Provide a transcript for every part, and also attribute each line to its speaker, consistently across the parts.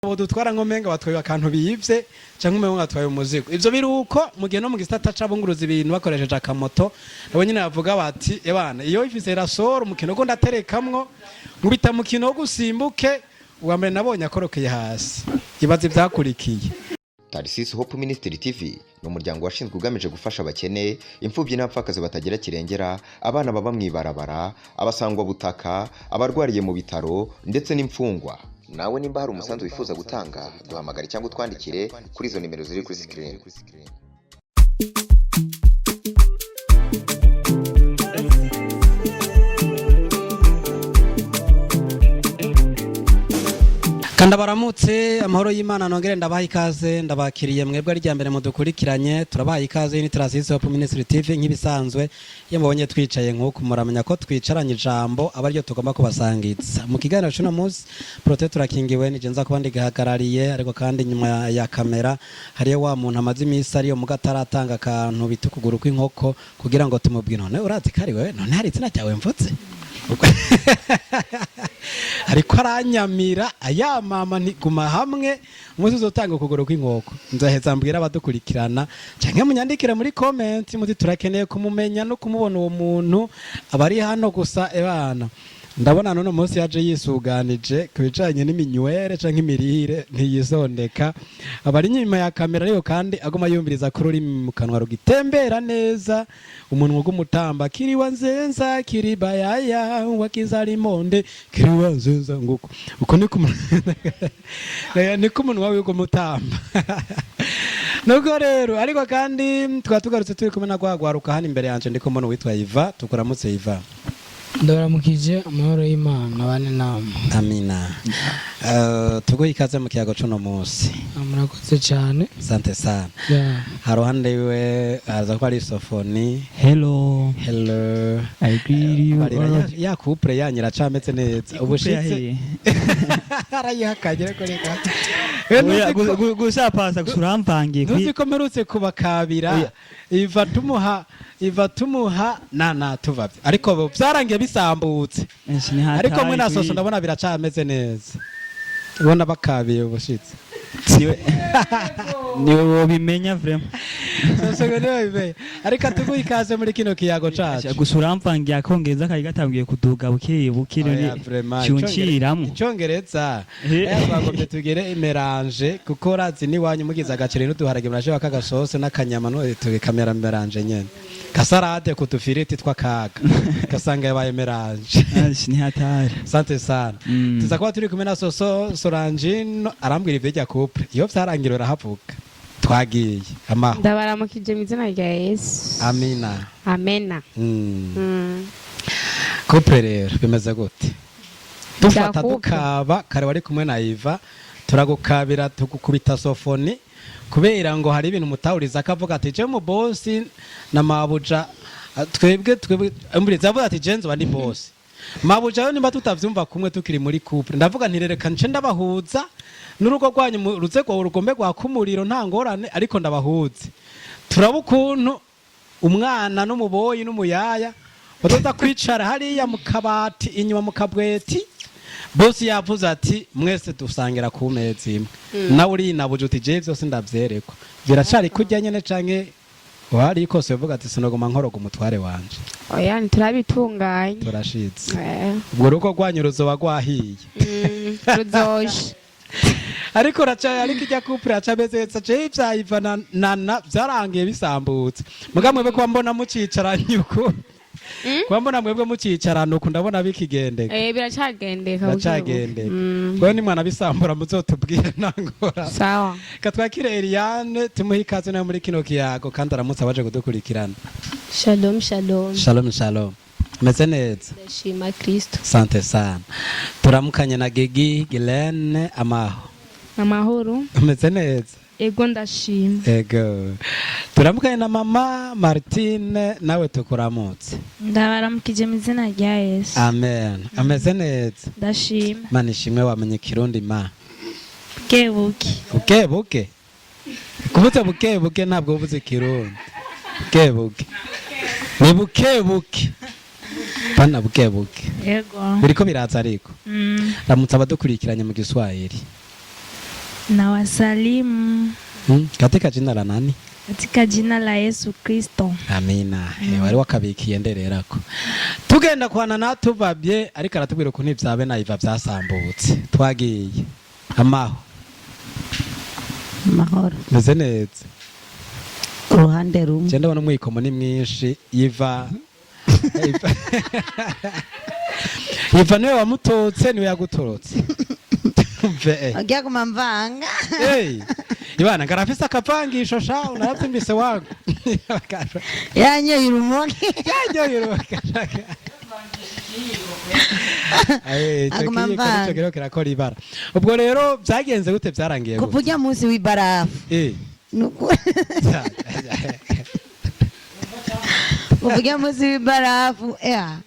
Speaker 1: Dutwara nko menga batwaye akantu biyivye canke umenga batwaye umuzigo. Ivyo biruko mu gihe no mu gisata c'abunguruza ibintu bakoresheje akamoto, nabo nyene bavuga bati: "Ebana, iyo ifise rasoro umukino go ndaterekamwo nkubita mukino wo gusimbuke." Uwa mbere nabonye akorokeye hasi, ibaze ivyakurikiye.
Speaker 2: Tarisisi Hope Ministry TV ni umuryango washinzwe ugamije gufasha abakene, imfubyi n'abapfakazi batagira kirengera, abana baba mu ibarabara, abasangwabutaka, abarwariye mu bitaro ndetse n'imfungwa. Nawe nimba hari umusanzu wifuza gutanga, duhamagare cyangwa utwandikire kuri izo nimero ziri kuri screen.
Speaker 1: Kanda baramutse, amahoro y'Imana, nongere ndabaha ikaze, ndabakiriye mwebwe ari rya mbere mudukurikiranye, turabaha ikaze. Ni Tarisisi Hope Ministry TV. Nk'ibisanzwe, iyo mubonye twicaye nk'uku, muramenya ko twicaranye ijambo aba ariryo tugomba kubasangiza mu kiganiro c'uno munsi. Prote turakingiwe, nije nza kuba ndigahagarariye, ariko kandi nyuma ya kamera hariyo wa muntu amaze iminsi ariyo muga ataratanga akantu bita ukuguru kw'inkoko kugira ngo tumubwire. None urazi ko ari wewe? None hari izina ryawe mvutse? Ariko aranyamira ayamama ntiguma hamwe. Umunsi uzotanga ukuguru kw'inkoko, nzoheza mbwira abadukurikirana canke munyandikire muri comment muti: "Turakeneye kumumenya no kumubona." Uwo muntu aba ari hano gusa. Ebana, ndabona none munsi yaje yisuganije ku bijanye n'iminywere canke imirire, ntiyisondeka. Aba ari inyuma ya kamera, ariko kandi aguma yumviriza ko ururimi mu kanwa rugitembera neza, umunwa ugumutamba kiriwa nzenza kiribayaya wakizalimonde kiriwa nzenza nguko uko niko niko umunwa wiwe ugumutamba. Nubwo rero, ariko kandi tukaba tugarutse turi kumwe na gwagwaruka. Hano imbere yanje ndiko mbona uwitwa Iva. Tukuramutse, Iva.
Speaker 3: Ndabaramukije, amahoro y'Imana bane namwe.
Speaker 1: Amina. Tuguhe ikaze mu kiyago c'uno munsi.
Speaker 3: Murakoze cyane.
Speaker 1: Sante sana.
Speaker 3: Yeah.
Speaker 1: Haruhande wiwe haza ko ari Sofoni.
Speaker 4: Hello.
Speaker 1: Hello.
Speaker 4: I greet you
Speaker 1: Barira
Speaker 4: all.
Speaker 1: ya couple yanyu iracameze neza ubushitse? Arayihakanye, ariko reka.
Speaker 4: Oya, gusa pasa gusa uramvangiye.
Speaker 1: Ntuzi ko mperutse kubakabira?
Speaker 4: Oya.
Speaker 1: Iva tumuha, iva tumuha na tuvavye, ariko bo vyarangiye bisambutse. Ariko mwe na Soso ndabona biracameze neza, ubona bakabiye ubushitse.
Speaker 4: Niwe wobimenya vraiment.
Speaker 1: Soso ngo niwe bimenye, ariko tuguhe ikaze muri kino kiyago cacu.
Speaker 4: Gusa uramvangiye, akongereza kari gatangiye kuduga buke buke.
Speaker 1: Oya, vraiment,
Speaker 4: cyunciramwo.
Speaker 1: Icongereza twagombye tugere mélange, kuko urazi n'iwanyu mugize agaceri n'uduharage murashobora k'agasose n'akanyama, no tubikamera mélange nyene, kasarade ku dufiriti tw'akaga, gasanga yabaye mélange.
Speaker 4: Ash, ni hatari.
Speaker 1: Sante sana. Tuza kuba turi kumwe na Soso Sorangino, arambwira ivyo couple iyo vyarangira urahavuga. Twagiye amaho.
Speaker 5: Ndabaramukije mu izina rya Yesu.
Speaker 1: Amina.
Speaker 5: Amena.
Speaker 1: Couple rero bimeze gute? Dufata
Speaker 5: Bya couple.
Speaker 1: dukaba kare wari kumwe na Iva, turagukabira tugukubita Sofoni kubera ngo hari ibintu mutahuriza, akavuga ati: "Je mu bosi na mabuja, twebwe umuriza." Avuga ati: "Je nzoba ndi bosi, mabuja yo nimba tutavyumva kumwe tukiri muri couple." Ndavuga nti: "Reka nce ndabahuza n'urugo rwanyu ruze rwawe rugombe gwaka umuriro, nta ngorane, ariko ndabahuze turaba ukuntu umwana n'umuboyi n'umuyaya bazoza kwicara hariya mu kabati inyuma mu kabweti." Bosi yavuze ati: "Mwese dusangira ku meza imwe." Nawe urinabuje uti: "Jewe vyose ndavyerekwa." Biracari kurya nyene canke wari kose uvuga ati: "Sinoguma nkoroga umutware wanje"?
Speaker 5: Oya, ntiturabitunganya.
Speaker 1: Turashitse. Ubwo rugo rwanyu ruzoba rwahiye.
Speaker 5: Ruzoje.
Speaker 1: Ariko raca, ariko ijya couple raca meze jewe ivya Iva na vyarangiye bisambutse. Muga mwebwe kuba mbona mucicaranye uku, kuba mbona mwebwe mucicarana uku, ndabona bikigendeka.
Speaker 5: Biracagendeka.
Speaker 1: Biracagendeka. Wewe ni mwana bisambura muzotubwire, ntangora.
Speaker 5: Sawa.
Speaker 1: Katwakire Eliane, tumuhe ikaze nawe muri kino kiyago, kandi aramutse abaje kudukurikirana.
Speaker 6: Shalom, shalom.
Speaker 1: Shalom, shalom. Meze neza?
Speaker 6: Ndashima Kristo.
Speaker 1: Sante sana. Turamukanye na Gigi Gilene, amaho?
Speaker 7: Amahoro.
Speaker 1: Meze neza?
Speaker 7: Ego, ndashima.
Speaker 1: Ego. Turamukanye na mama Martine, nawe tukuramutse.
Speaker 7: Ndabaramukije mu izina rya Yesu.
Speaker 1: Amen. Ameze neza?
Speaker 7: Ndashima.
Speaker 1: Mana ishimwe. Wamenye Kirundi ma?
Speaker 7: Buke buke.
Speaker 1: Buke buke. Kubuze buke buke ntabwo ubuze Kirundi. Buke buke. Ni buke buke. Pana buke buke.
Speaker 7: Ego.
Speaker 1: Biriko biraza ariko. Ramutse abadukurikiranye mu Giswahili.
Speaker 7: Na wasalimu
Speaker 1: Katika jina la nani?
Speaker 7: Katika jina la Yesu Kristo.
Speaker 1: Amina. Wari wakabikiye ndererako tugenda kwana natubabye, ariko aratubwira ukuntu ibyabe na Iva byasambutse. Twagiye amaho.
Speaker 8: Amahoro.
Speaker 1: Meze neza.
Speaker 8: Ku ruhande rumwe.
Speaker 1: Je ndabona umwikomo ni mwinshi. Iva, Iva niwe wamutotse, niwe yagutorotse. Mve.
Speaker 8: Ugiye guma mvanga.
Speaker 1: Hey, ibana ngarafise akavangisho sha, unaravyumvise wangu.
Speaker 8: Yanyoye urumogi.
Speaker 1: Yanyoye.
Speaker 8: Aguma mvanga.
Speaker 1: Ico kiro kirakora ibara. Ubwo rero vyagenze gute, vyarangiye
Speaker 8: Kuva
Speaker 1: gute?
Speaker 8: ujya munsi w'ibarafu. Nukuri. Kuva ujya munsi w'ibarafu. Yeah.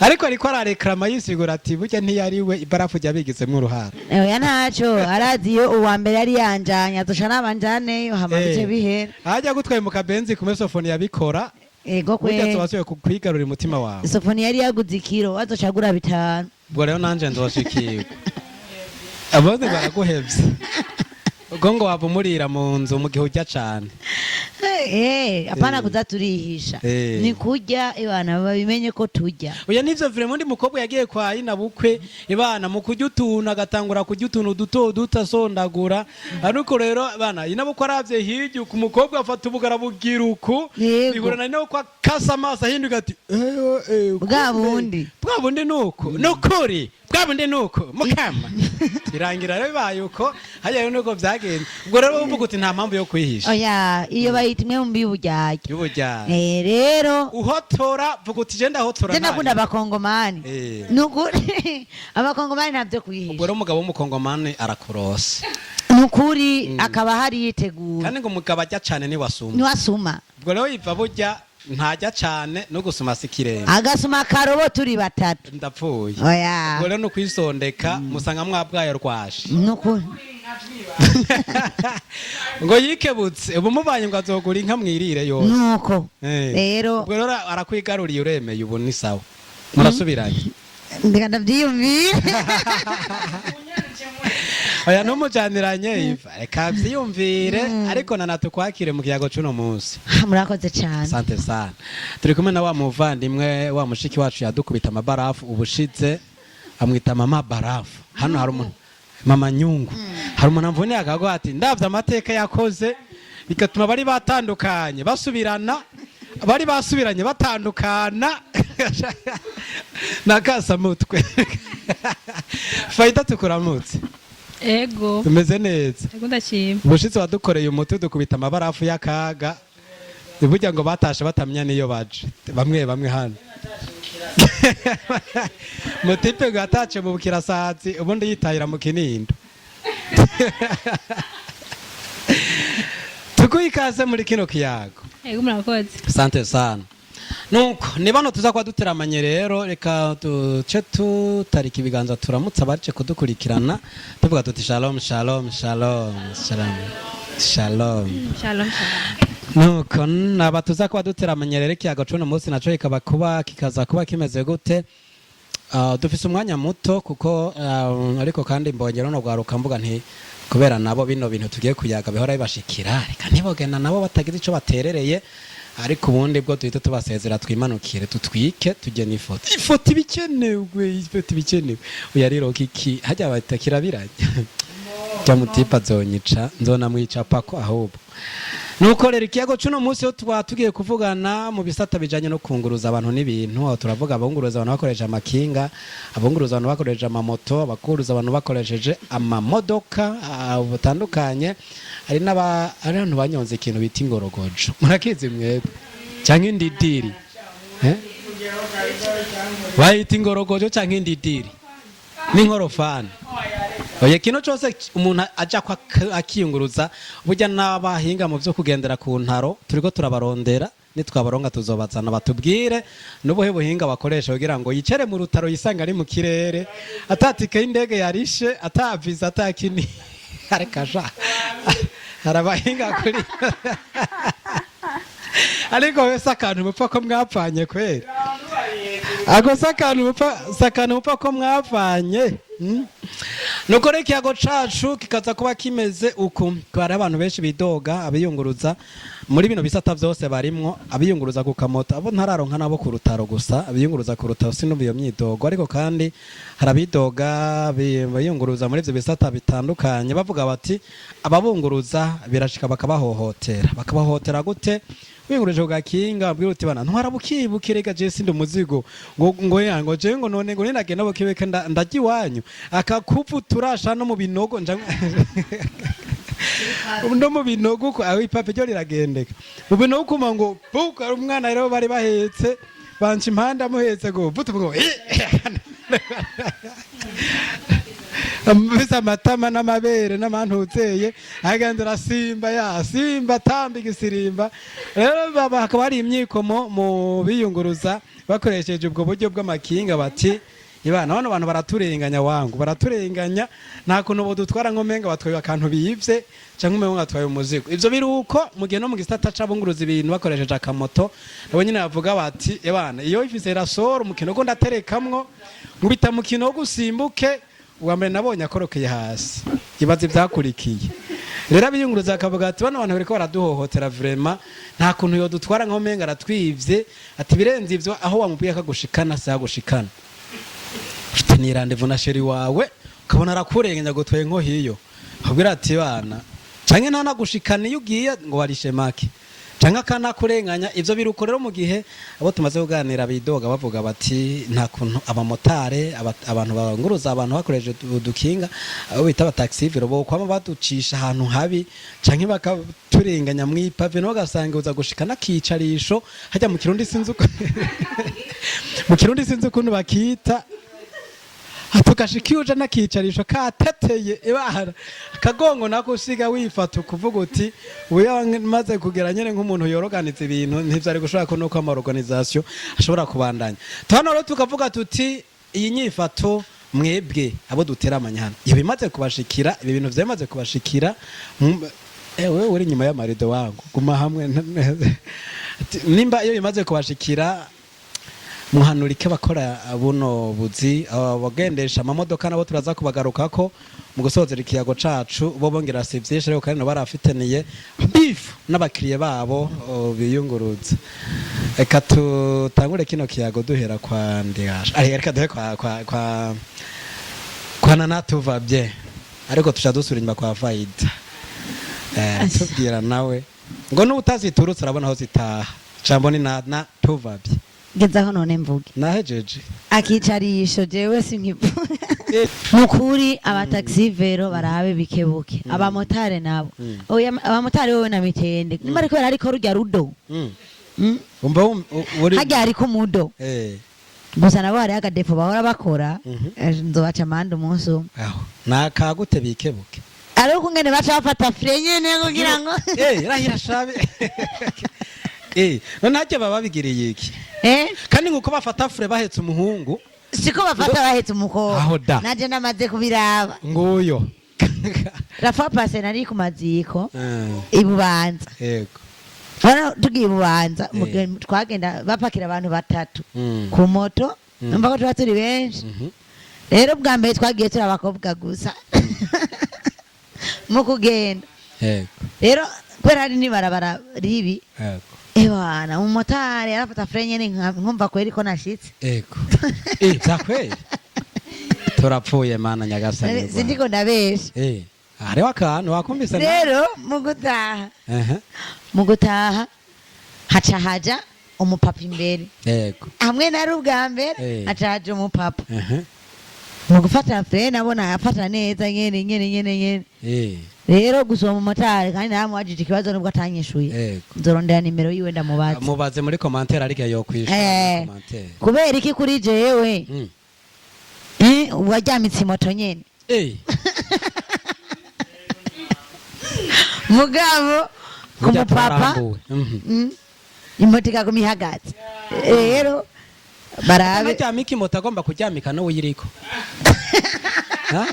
Speaker 1: Ariko arareklama yisigura ati burya ntiyari we, ibarafu ryabigizemwo uruhara.
Speaker 8: Oya, ntaco arazi, iyo uwa mbere yari yanjanye azosha nabanjaneyo hama bice bihera.
Speaker 1: Ajya gutwaye mu kabenzi kumwe Sofoni yabikora.
Speaker 8: Ego.
Speaker 1: Burya
Speaker 8: Kwe.
Speaker 1: tubasubiye kwigarurira umutima wawe.
Speaker 8: Sofoni yari yaguze ikiro, azoca agura 5.
Speaker 1: Ubwo rero nanje nzoshikirwa, abandi baraguhevye, ubwo ngo wava umurira mu nzu mu gihe urya cane.
Speaker 8: Hapana,
Speaker 1: Eh.
Speaker 8: kuza turihisha.
Speaker 1: Eh.
Speaker 8: Ni kurya, ibana babimenye ko turya.
Speaker 1: Oya, nivyo vraiment. Undi mukobwa yagiye kwa ina bukwe, ibana mu kurya utuntu, agatangura kurya utuntu duto duto asondagura, ariko rero bana ina bukwe aravye hirya ku mukobwa afata ubugara bugira uku.
Speaker 8: Yego.
Speaker 1: Bihura na ina bukwe, akasa amaso ahinduka ati eh, eh,
Speaker 8: Bwa
Speaker 1: kumbe,
Speaker 8: bundi.
Speaker 1: Bwa bundi nuko nukuri, bwa bundi nuko mukama birangira rero bibaye uko. Hariya rero nuko vyagenze. Ubwo rero uvuga uti nta mpamvu yo kwihisha.
Speaker 8: Oya, iyo bayita imwe mu y'uburyarya.
Speaker 1: Y'uburyarya.
Speaker 8: Rero
Speaker 1: uhotora, vuga uti je ndahotora.
Speaker 8: Je nakunda
Speaker 1: nta
Speaker 8: abakongomani. Nukuri abakongomani ntabyo kwihisha.
Speaker 1: Ubwo rero umugabo w'umukongomani arakurose.
Speaker 8: Nukuri akaba hari yitegura.
Speaker 1: Kandi ngo umugabo ajya cane niwasuma.
Speaker 8: Niwasuma.
Speaker 1: Ubwo rero yiva burya ntajya cane no gusuma si ikirenga.
Speaker 8: Agasuma akarobo turi batatu.
Speaker 1: Ndapfuye.
Speaker 8: Oya.
Speaker 1: Ubwo rero ni ukwisondeka, musanga mwabwayo rwaje.
Speaker 8: Nukuri.
Speaker 1: Ngo yikebutse ubu mubanye ngo azogura inka mwirire yose.
Speaker 8: Nuko rero
Speaker 1: Ubwo rero arakwigaruriye, uremeye, ubu ni sawa, murasubiranye.
Speaker 8: Ndeka ndabyiyumvire.
Speaker 1: Oya, ntumujaniranye iva, reka vyiyumvire. Ariko nanatukwakire mu kiyago c'uno munsi.
Speaker 8: Murakoze cyane.
Speaker 1: Asante sana. Turi kumwe na wa muvandimwe wa mushiki wacu yadukubita amabarafu ubushize, amwita mama barafu. Hano hari umuntu mama nyungu, hari umuntu amvuniye akavuga ati ndavye amateka yakoze bigatuma bari batandukanye basubirana, bari basubiranye batandukana, nakasamutwe. Faida, tukuramutse.
Speaker 6: Ego.
Speaker 1: Tumeze neza.
Speaker 6: Ego, ndashima.
Speaker 1: Ubushize wadukoreye umuti dukubita amabarafu y'akaga, burya ngo batashe batamenya niyo baje bamwe bamwe. Hano mutipe ngo yatace mu bukirasazi, ubundi yitahira mu Kinindo. Tuguhe ikaze muri kino kiyago.
Speaker 6: Ego, murakoze.
Speaker 1: Sante sana. Nuko ni bano tuza kuba duteramanye rero, reka duce tutarika ibiganza turamutse abaje kudukurikirana, tuvuga tuti shalom, shalom, shalom, shalom, shalom.
Speaker 6: Shalom, shalom.
Speaker 1: Nuko naba tuza kuba duteramanye rero, ikiyago c'uno munsi naco kikaba kuba kikaza kuba kimeze gute? Dufise umwanya muto kuko ariko kandi mbonye runo rwaruka, mvuga nti kubera nabo bino bintu tugiye kuyaga bihora bibashikira, reka ntibogenda nabo batagize ico baterereye. Ariko ubundi bwo duhita tubasezera, twimanukire, tutwike, tujye n'ifoto. Ifoto ibikenewe, ifoto ibikenewe. Oya rero kiki hajya bahita kirabiranya jya mutipa azonyica, nzonamwica pako ahubwo. Nuko rero ikiyago c'uno munsi yo tuba tugiye kuvugana mu bisata bijanye no kunguruza abantu n'ibintu. Aho turavuga abunguruza abantu bakoresheje amakinga, abunguruza abantu bakoresheje amamoto, abakunguruza abantu bakoresheje amamodoka butandukanye. Hari n'aba hari abantu banyonze ikintu bita ingorogojo, murakizi mwebwe, canke indidiri, eh? Bayita ingorogojo canke indidiri n'inkorofani. Oya, kino cyose umuntu aja ko akiyunguruza, burya n'abahinga mu byo kugendera ku ntaro turiko turabarondera, nitwabaronga tuzobazana batubwire n'ubuhe buhinga bakoresha kugira ngo yicare mu rutaro yisanga ari mu kirere, atatike y'indege yarishe, ata visa, atakini. Areka sha, hari abahinga kuri. Ariko wese akantu mupfa ko mwapfanye kweri. Ako sakantu upfa ko mwavanye. Nuko rero ikiyago cacu kikaza kuba kimeze uku. Hari abantu benshi bidoga, abiyunguruza muri bino bisata vyose barimwo, abiyunguruza ku kamoto, abo ntararonka nabo ku rutaro gusa, abiyunguruza ku rutaro sinumva iyo myidogo, ariko kandi hari abidoga biyunguruza muri ivyo bisata bitandukanye, bavuga bati ababunguruza birashika bakabahohotera. Bakabahohotera gute? Wiyunguruje ku gakinga, wabwira uti bana ntwara bukibuke, reka je sindi umuzigo, ngo ya ngo je ngo none ngo ninagenda bukibuke ndarya iwanyu, akakuvuturasha no mu binogo nja no mu binogo uko aho ipape ryo riragendeka mu binogo, kuma ngo buka ari umwana rero bari bahetse banca impande amuhetse ngo vutu ngo amufise amatama n'amabere n'amantuzeye, agenda arasimba ya simba atamba igisirimba. Rero baba hakaba hari imyikomo mu biyunguruza bakoresheje ubwo buryo bw'amakinga, bati ibana bano bantu baraturenganya wangu, baraturenganya, nta kuntu bodutwara nko menga batwaye akantu biyivye canke umenga batwaye umuzigo. Ivyo biri uko mu gihe no mu gisata c'abunguruza ibintu bakoresheje akamoto, nabo nyene bavuga bati ebana iyo ifise rasoro umukino go ndaterekamwo nkubita mukino wo gusimbuke. Uwa mbere nabonye akorokeye hasi, ibaze ivyakurikiye. Rero abiyunguruza bakavuga ati bano bantu bariko baraduhohotera vraiment, nta kuntu yodutwara nko menga aratwivye. Ati birenze ivyo, aho wamubwiye akagushikana si agushikana, ufite ni rendez-vous na chéri wawe, ukabona arakurenganya gutwaye nko hiyo, akubwira ati bana canke ntanagushikana iyo ugiye ngo warishe make canke akanakurenganya. Ivyo biruko rero mu gihe abo tumaze kuganira bidoga bavuga bati nta kuntu abamotare abantu banguruza abantu bakoresheje udukinga, abo bita abataxi-vélo, bo kwama baducisha ahantu habi canke bakaturenganya mw'ipave, no ugasanga uza gushika n'akicarisho hajya mu Kirundi sinzi uko mu Kirundi sinzi ukuntu bakita, tugashika iyo uja n'akicarisho kateteye ibara akagongo nako usiga wifata ukuvuga uti uya maze kugera nyene nk'umuntu yoroganiza ibintu ntivyari gushobora ko nuko ama organisation ashobora kubandanya. Hano rero tukavuga tuti iyi nyifato mwebwe abo duteramanya hano iyo bimaze kubashikira, ibi bintu vyamaze kubashikira, ewe uri inyuma y'amarido wangu guma hamwe. Nimba iyo bimaze kubashikira, muhanura ike bakora buno buzi, abagendesha amamodoka nabo turaza kubagarukako mu gusozera ikiyago cacu, bo bongera si vyinshi, ariko kandi nabo barafitaniye beef n'abakiriye babo biyunguruza. Reka tutangure kino kiyago duhera kwa Ndihasha. Ari reka duhe kwa Nana tuvabye, ariko tuca dusubira inyuma kwa Faida. Tubwira nawe ngo n'utaziturutse arabona aho zitaha. Jambo ni Nana tuvabye.
Speaker 8: Ngezaho none mvuge.
Speaker 1: Nahejeje.
Speaker 8: Akicarisho jewe sinkivuga mukuri. Abataxi-vélo barabe bikebuke, abamotare nabo. Oya, abamotari wowe na mitende nimba ariko ariko rujya rudo.
Speaker 1: Umva uri
Speaker 8: Harya hariko umudo. Gusa nabo hariho akadepo bahora bakora. Nzobaca amande umunsi umwe.
Speaker 1: Aho nakagute bikebuke.
Speaker 8: Ariko ukungene baca bafata frein nyene kugira ngo
Speaker 1: Rahira shabe, none harya baba babigiriye iki? Kandi nguko bafata frein bahetse umuhungu.
Speaker 8: Siko bafata bahetse umukobwa.
Speaker 1: Aho da.
Speaker 8: Naje namaze kubiraba.
Speaker 1: Nguyo.
Speaker 8: Rafa pase nari ku maziko ibubanza. Bana tugiye ibubanza, twagenda bapakira abantu batatu ku moto. Numva ko tuba turi benshi. Rero bwa mbere twagiye turi abakobwa gusa mu kugenda. Rero kubera hari n'ibarabara ribi, ewana umumotari yarafata frein nyene nkumva kweri ko nashitse.
Speaker 1: Yego, vyakweri turapfuye mana nyagasani.
Speaker 8: Sindiko ndabesha.
Speaker 1: Hariho akantu wakumvise
Speaker 8: Rero mu gutaha, mu gutaha haca haja umupapa imbere. Hamwe nari ubwa mbere, haca haja umupapa. Mu gufata frein nabona afata neza nyene nyene nyene nyene. Rero gusa uwo mumotari kandi naramubajije ikibazo nubwo atanyishuye. Nzorondera nimero yiwe ndamubaza.
Speaker 1: Mubaze muri commentaire, ariko yokwishura muri commentaire.
Speaker 8: Kubera iki kuri jewe waryamitse imoto nyene, mugabo ku
Speaker 1: Burya
Speaker 8: mupapa
Speaker 1: twarambuwe.
Speaker 8: Imoto ikaguma ihagaze? Rero barabe.
Speaker 1: Anaryamika imoto agomba kuryamika n'uwuyiriko. Ha?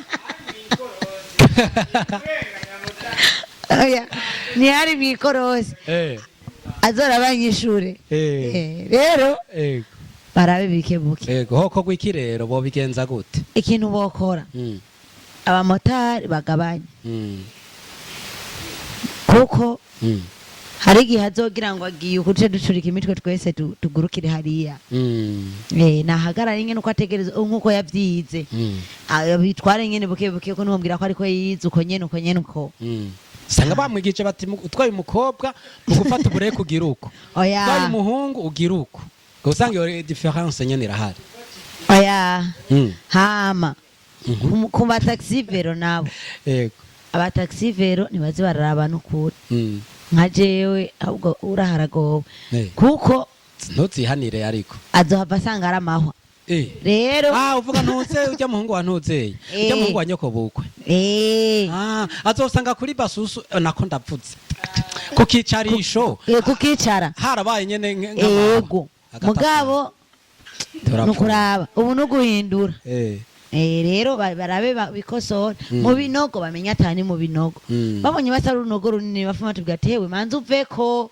Speaker 8: Oya, ntihari mw'ikorosi. Azora abanyishure. Rero. Barabe bikebuke.
Speaker 1: Yego, hoko gwiki rero bobigenza gute?
Speaker 8: Ikintu bokora, abamotari bagabanye, kuko hari igihe azogira ngo agiye ukuce ducurika imitwe twese tugurukire hariya. Nahagarara nyene uko ategereza, nkuko yavyize. Bitware nyene buke buke, ko ntiwambwira ko ariko yize uko nyene, uko nyene uko.
Speaker 1: Usanga bamwigije bati: "Utwaye umukobwa mu gufata ubureke ugira uko,
Speaker 8: Oya.
Speaker 1: utwaye umuhungu ugira uko." Usanga iyo différence nyene irahari.
Speaker 8: Oya. Hama ku bataxi vélo nabo, abataxi vélo ntibaze bararaba n'ukuri. Nka jewe ahubwo uraharagowe, kuko
Speaker 1: Ntuzihanire ariko.
Speaker 8: azohava asanga ari amahwa. Rero
Speaker 1: Ah, uvuga ntuze ujya muhungu wa ntuzeye, ujya muhungu wa nyoko bukwe. Ah, azosanga kuri basusu, nako ndavuze ku kicarisho.
Speaker 8: Kukicara.
Speaker 1: Harabaye nyene nk'amahwa.
Speaker 8: Ego, mugabo nukuraba ubu nuguhindura. Rero barabe bikosora mu binogo, bamenye atani mu binogo. Babonye batari urunogo runini, bafuma tubwira ati: "Hewe, manza uveko,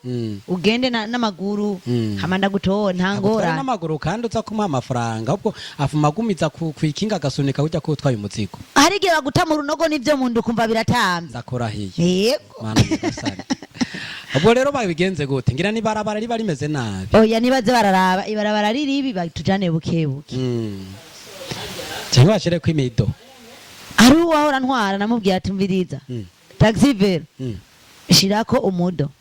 Speaker 8: ugende n'amaguru, hama ndagutora, nta
Speaker 1: Agutwara
Speaker 8: ngorane."
Speaker 1: n'amaguru kandi uza kumuha amafaranga, ahubwo afuma agumiza ku kwikinga agasunika kujya kutwaye umuzigo.
Speaker 8: Hari igihe baguta mu runogo n'ivyo mu nda ukumva biratamvye.
Speaker 1: Ndakurahiye.
Speaker 8: Yego.
Speaker 1: Mana nyagasani, ubwo rero babigenze gute? Ngira n'ibarabara riba rimeze nabi.
Speaker 8: Oya, nibaze bararaba ibarabara riribi, batujane bukebuke.
Speaker 1: Cyangwa bashireko imido.
Speaker 8: Hari uwahora ntwara, namubwiye ati: "Mviriza, taxi vélo, shirako umudo."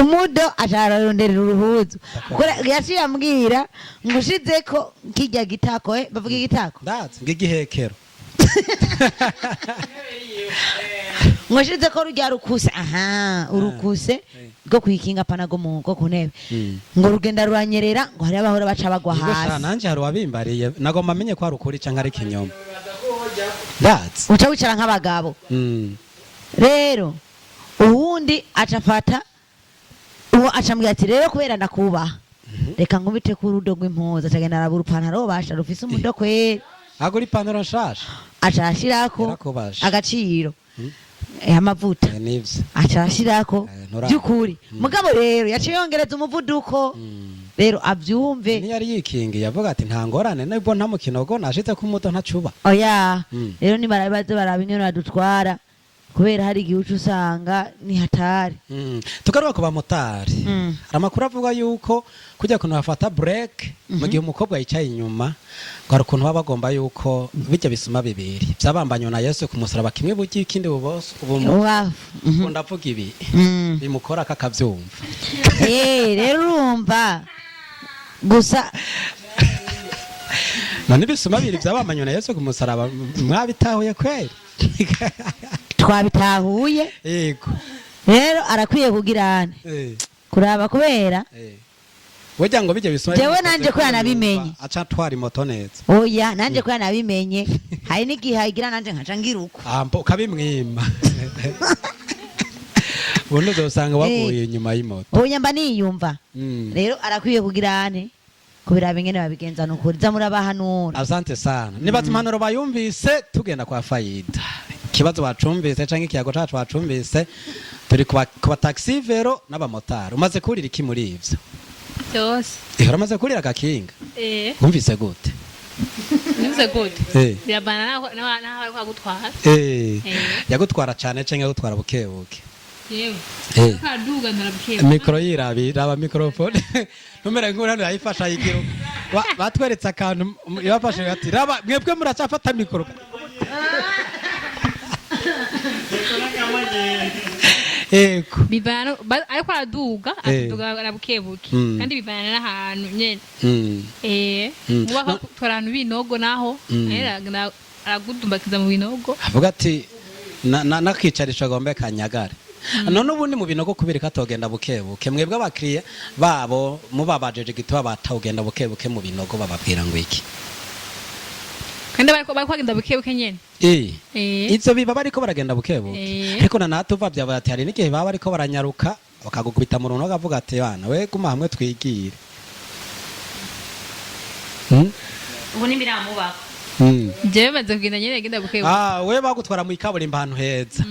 Speaker 8: Umudo acaronderera uruhuzu. Yaciye ambwira ngo ushizeko kirya gitako, bavuga igitako.
Speaker 1: Ndazi ng'igihekero.
Speaker 8: Ngo ushizeko rurya rukuse, aha urukuse rwo kwikinga, pana rwo mu rwo ku ntebe, ngo rugenda ruranyerera, ngo hariho abahora baca bagwa
Speaker 1: Yego sha,
Speaker 8: hasi.
Speaker 1: nanje hari uwabimbariye, nagomba amenye ko hari ukuri canke ari ikinyoma, ndazi.
Speaker 8: Uca wicara nk'abagabo. Rero uwundi aca afata uwo, aca ambwira ati: "Rero kubera ndakubaha, reka nkubite ku rudo rw'impuzu." Acagenda arabura ipantaro basha rufise umudo kweri.
Speaker 1: Agura ipantaro nshasha.
Speaker 8: Aca arashirako
Speaker 1: Yarakubashe.
Speaker 8: agaciro. Amavuta.
Speaker 1: Nivyo.
Speaker 8: Aca arashirako.
Speaker 1: Ntura-
Speaker 8: By'ukuri, mugabo rero yaciye yongereza umuvuduko. Rero abyumve.
Speaker 1: Ntiyari yikingiye, avuga ati: "Nta ngorane, nubwo nta mukinogo nashize ko umudo ntacuba."
Speaker 8: Oya. Rero nibarabaze baraba ingene badutwara, kubera hari igihe uca usanga ni hatari.
Speaker 1: Tugaruka ku bamotari. Hari amakuru avuga yuko kujya kuntu bafata break mu gihe umukobwa yicaye inyuma, ngo hari ukuntu baba bagomba yuko bijya bisuma bibiri byabambanywe na Yesu ku musaraba, kimwe burya ikindi buboso ubu.
Speaker 8: Ubafu.
Speaker 1: Ndavuga ibi bimukora akakabyumva.
Speaker 8: Rero urumva gusa.
Speaker 1: None ibisuma bibiri byabambanywe na Yesu ku musaraba mwabitahuye kweri?
Speaker 8: Twabitahuye. Rero arakwiye kugirana kuraba kubera
Speaker 1: Burya ngo bijya bisuma
Speaker 8: Jewe
Speaker 1: bibiri
Speaker 8: nanje ko yanabimenye.
Speaker 1: aca atwara imoto neza.
Speaker 8: Oya, nanje ko yanabimenye, hari n'igihe ayigira nanje nkaca ngira uko.
Speaker 1: Ah, mbo ukabimwima, ubundi uzosanga waguye inyuma y'imoto.
Speaker 8: Oya, mba niyumva. Rero arakwiye kugirane kubiraba ingene babigenza, nukuri za murabahanura.
Speaker 1: Asante sana, nibaza impanuro bayumvise. Tugenda kwa Fayida, ikibazo bacumbise canke ikiyago cacu bacumbise, turi ku bataxi vélo n'abamotari. Umaze kurira iki muri ivyo?
Speaker 6: Byose.
Speaker 1: Ihora amaze kurira agakinga?
Speaker 6: Eh.
Speaker 1: Wumvise gute?
Speaker 6: Nivuze gute? Birabana naho ariko agutwara.
Speaker 1: Yagutwara cane canke yagutwara bukebuke?
Speaker 6: Yewe. Kaduga ndarabukebuke.
Speaker 1: Mikoro yirabi, raba mikrofone, numera nkuru hano yayifasha ayigira uko. Batweretse akantu yabafashe ati: "Raba mwebwe muracafata mikoro." Yego.
Speaker 6: Bivana ariko araduga, aduga arabukebuke. Kandi bivana n'ahantu nyene. Muba twara ahantu binogo naho, aragudumbakiza mu binogo.
Speaker 1: Avuga ati nakicarisha agombe kanyagare. None ubundi mu binogo kubera ko atogenda bukebuke, mwebwe abakiriya babo mubabajeje gituma batawugenda bukebuke mu binogo, bababwira ngo iki?
Speaker 6: Kandi bariko bagenda bukebuke nyene.
Speaker 1: Ivyo biba bariko baragenda bukebuke. Ariko na natuva vyabaye ati hari n'igihe baba bariko baranyaruka bakagukubita mu runtu, bakavuga ati: "Bana we, guma hamwe twigire."
Speaker 8: Ubu ntibiramubako.
Speaker 6: Jewe maze kugenda nyene genda bukebuke.
Speaker 1: Ah, we bagutwara mu ikaburimbo ahantu heza.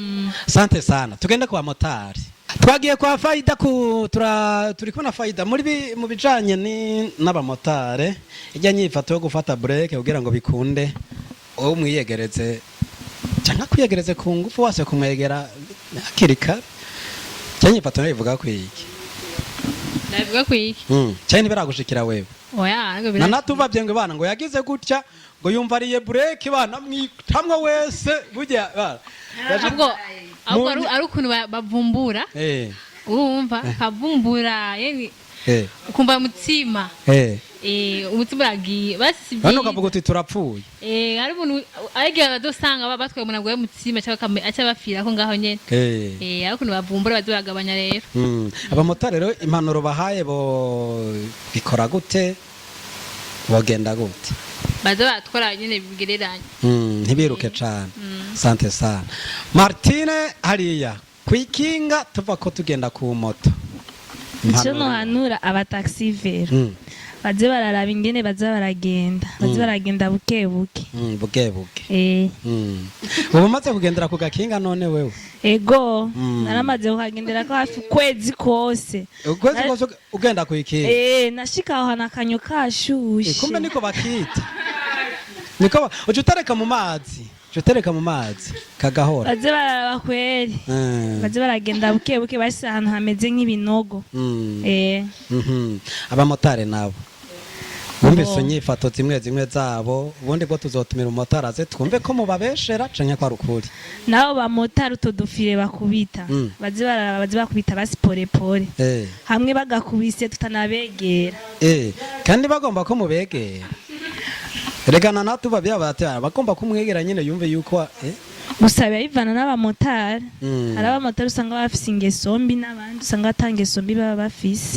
Speaker 1: Sante sana. Tugende ku bamotari. Twagiye kwa Faida ku turi kubona Faida muri mu bijanye n'abamotare, ijya nyifato yo gufata break kugira ngo bikunde uwo mwiyegereze cyangwa kwiyegereze ku ngufu wase kumwegera hakiri kare, cyangwa nyifato nayo ivuga ku iki?
Speaker 6: Nabivuga ku iki?
Speaker 1: Cyane ntibiragushikira wewe?
Speaker 6: Oya, ntabwo.
Speaker 1: Na natuvabye ngo bana ngo yagize gutya ngo yumva ariye break, bana mwitamwe wese burya bana.
Speaker 6: Ahubwo ari ukuntu bavumbura. Urumva kavumbura yani ukumva mutima. Umutima uragiye basi.
Speaker 1: None ukavuga uti turapfuye.
Speaker 6: Ari umuntu ariko badosanga baba batwaye umuntu aguye mutima cyangwa aca bafira ko ngaho nyene. Ari ukuntu bavumbura baza baragabanya rero.
Speaker 1: Abamotari rero impanuro bahaye bo bikora gute, bogenda gute?
Speaker 6: Baza baratwara nyene bigereranye.
Speaker 1: Ntibiruke cane. Sante sana Martine, hariya kwikinga tuva ko tugenda ku moto.
Speaker 7: Icyo nohanura abataxivero, baze bararaba ingene baza baragenda, baze baragenda buke buke.
Speaker 1: Buke buke. Ubu umaze kugendera ku gakinga none wewe?
Speaker 7: Ego. Naramaze kuhagendera ko hafi ukwezi kose.
Speaker 1: Ukwezi kose ugenda kwikinga?
Speaker 7: Nashika aho hantu akanyo kashushe.
Speaker 1: Kumbe niko bakita, niko uca utereka mu mazi, uca utereka mu mazi kagahora.
Speaker 7: Baze bararaba kweri. Baze baragenda buke buke, bashyize ahantu hameze nk'ibinogo.
Speaker 1: Abamotari nabo wumvise inyifato zimwe zimwe zabo, ubundi bwo tuzotumira umumotari aze twumve ko mubabeshera canke ko ari ukuri.
Speaker 7: Nabo bamotari utwo dufire bakubita, baze bararaba, baze bakubita basi pole pole. Hamwe bagakubise tutanabegera.
Speaker 1: Kandi bagomba ko mubegera, regana natuba byaba bagomba kumwegera nyine yumve yuko.
Speaker 7: Gusa biba bivana n'abamotari. Hari abamotari usanga bafise ingeso mbi n'abandi usanga ata ngeso mbi baba bafise.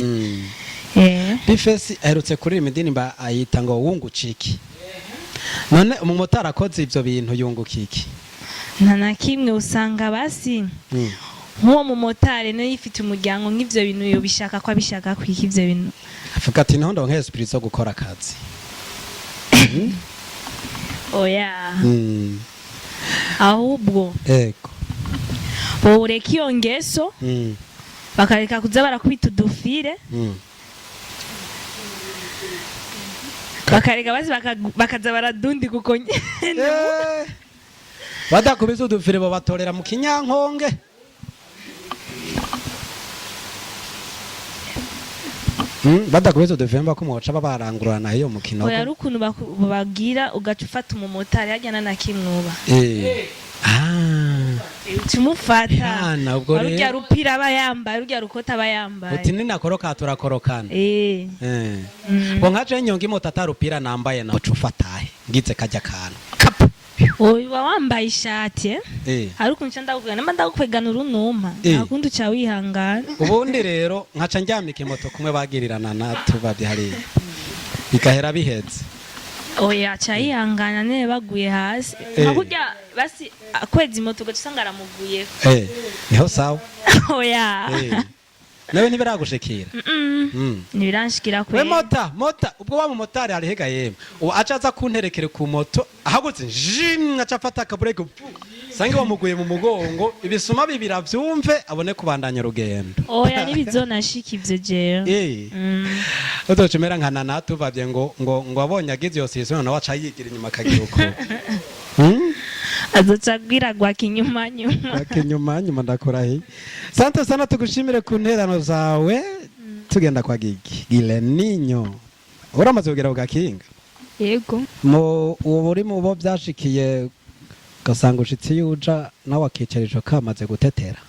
Speaker 1: Bifesi aherutse kuririmba indirimbo ayita ngo wunguciki. None umumotari akoze ivyo bintu yunguka iki?
Speaker 7: Nta na kimwe, usanga basi nk'uwo mumotari niyo yifite umuryango, nk'ivyo bintu yobishaka ko abishaka kwika ivyo bintu.
Speaker 1: Avuga ati niho ndonka esprit zo gukora akazi.
Speaker 7: Oya. Ahubwo
Speaker 1: Ego.
Speaker 7: boreka iyo ngeso, bakareka kuza barakubita udufire. Bakareka basi bakaza baradundi kuko nyene.
Speaker 1: Badakubise udufire bo batorera mu kinyankonge. Badakubise udufire mba kumwoca babarangurana iyo mu kinogo.
Speaker 7: Oya, ari ukuntu bagira ugaca ufata umumotari hajyana na kimwuba. Uca umufata.
Speaker 1: Yana, ubwo
Speaker 7: rurya
Speaker 1: rero
Speaker 7: rupira aba yambaye, rurya rukota aba yambaye.
Speaker 1: Uti ninakoroka turakorokana. Ngo nka je nyonga imoto atarupira nambaye na uca ufatahe ngize kajya kantu.
Speaker 7: Uba wambaye ishati? Hari ukuntu nca ndagukwega, nimba ndagukwegana urunuma, nta kundi uca wihangana.
Speaker 1: Ubundi rero nkaca ndyamika imoto kumwe bagirirana na tubabye hariya bigahera biheze.
Speaker 7: Oya, aca yihangana nene baguye hasi. Nka kurya basi akweza imoto ugaca usanga aramuguyeko.
Speaker 1: Niho sawa.
Speaker 7: Oya.
Speaker 1: Nawe ntibiragushikira?
Speaker 7: Mm-mm. Ntibiranshikira
Speaker 1: We
Speaker 7: kweri.
Speaker 1: Mota mota ubwo wa mumotari arihega yemwe, ubu aca aza kunterekere ku moto ahagutse jim, aca afata akabureke sange wamuguye mu mugongo, ibisuma bibiri avyumve abone kubandanya urugendo.
Speaker 7: Oya, ntibizonashika ivyo jewe.
Speaker 1: Uzoca umera nka Nana tuvavye ngo abonye agize iyo sisino nawe aca yigira inyuma akagira uko.
Speaker 7: Azoca agwira gwaka inyuma nyuma.
Speaker 1: Akinyuma nyuma, ndakurahiye. Sante sana, tugushimire ku nterano zawe. Tugenda kwa Gigi Gileninyo, uramaze kugera ku gakinga?
Speaker 5: Yego.
Speaker 1: Mu ubu uri mu bo byashikiye ugasanga ushitsi yuja nawe akicara ijo kamaze gutetera?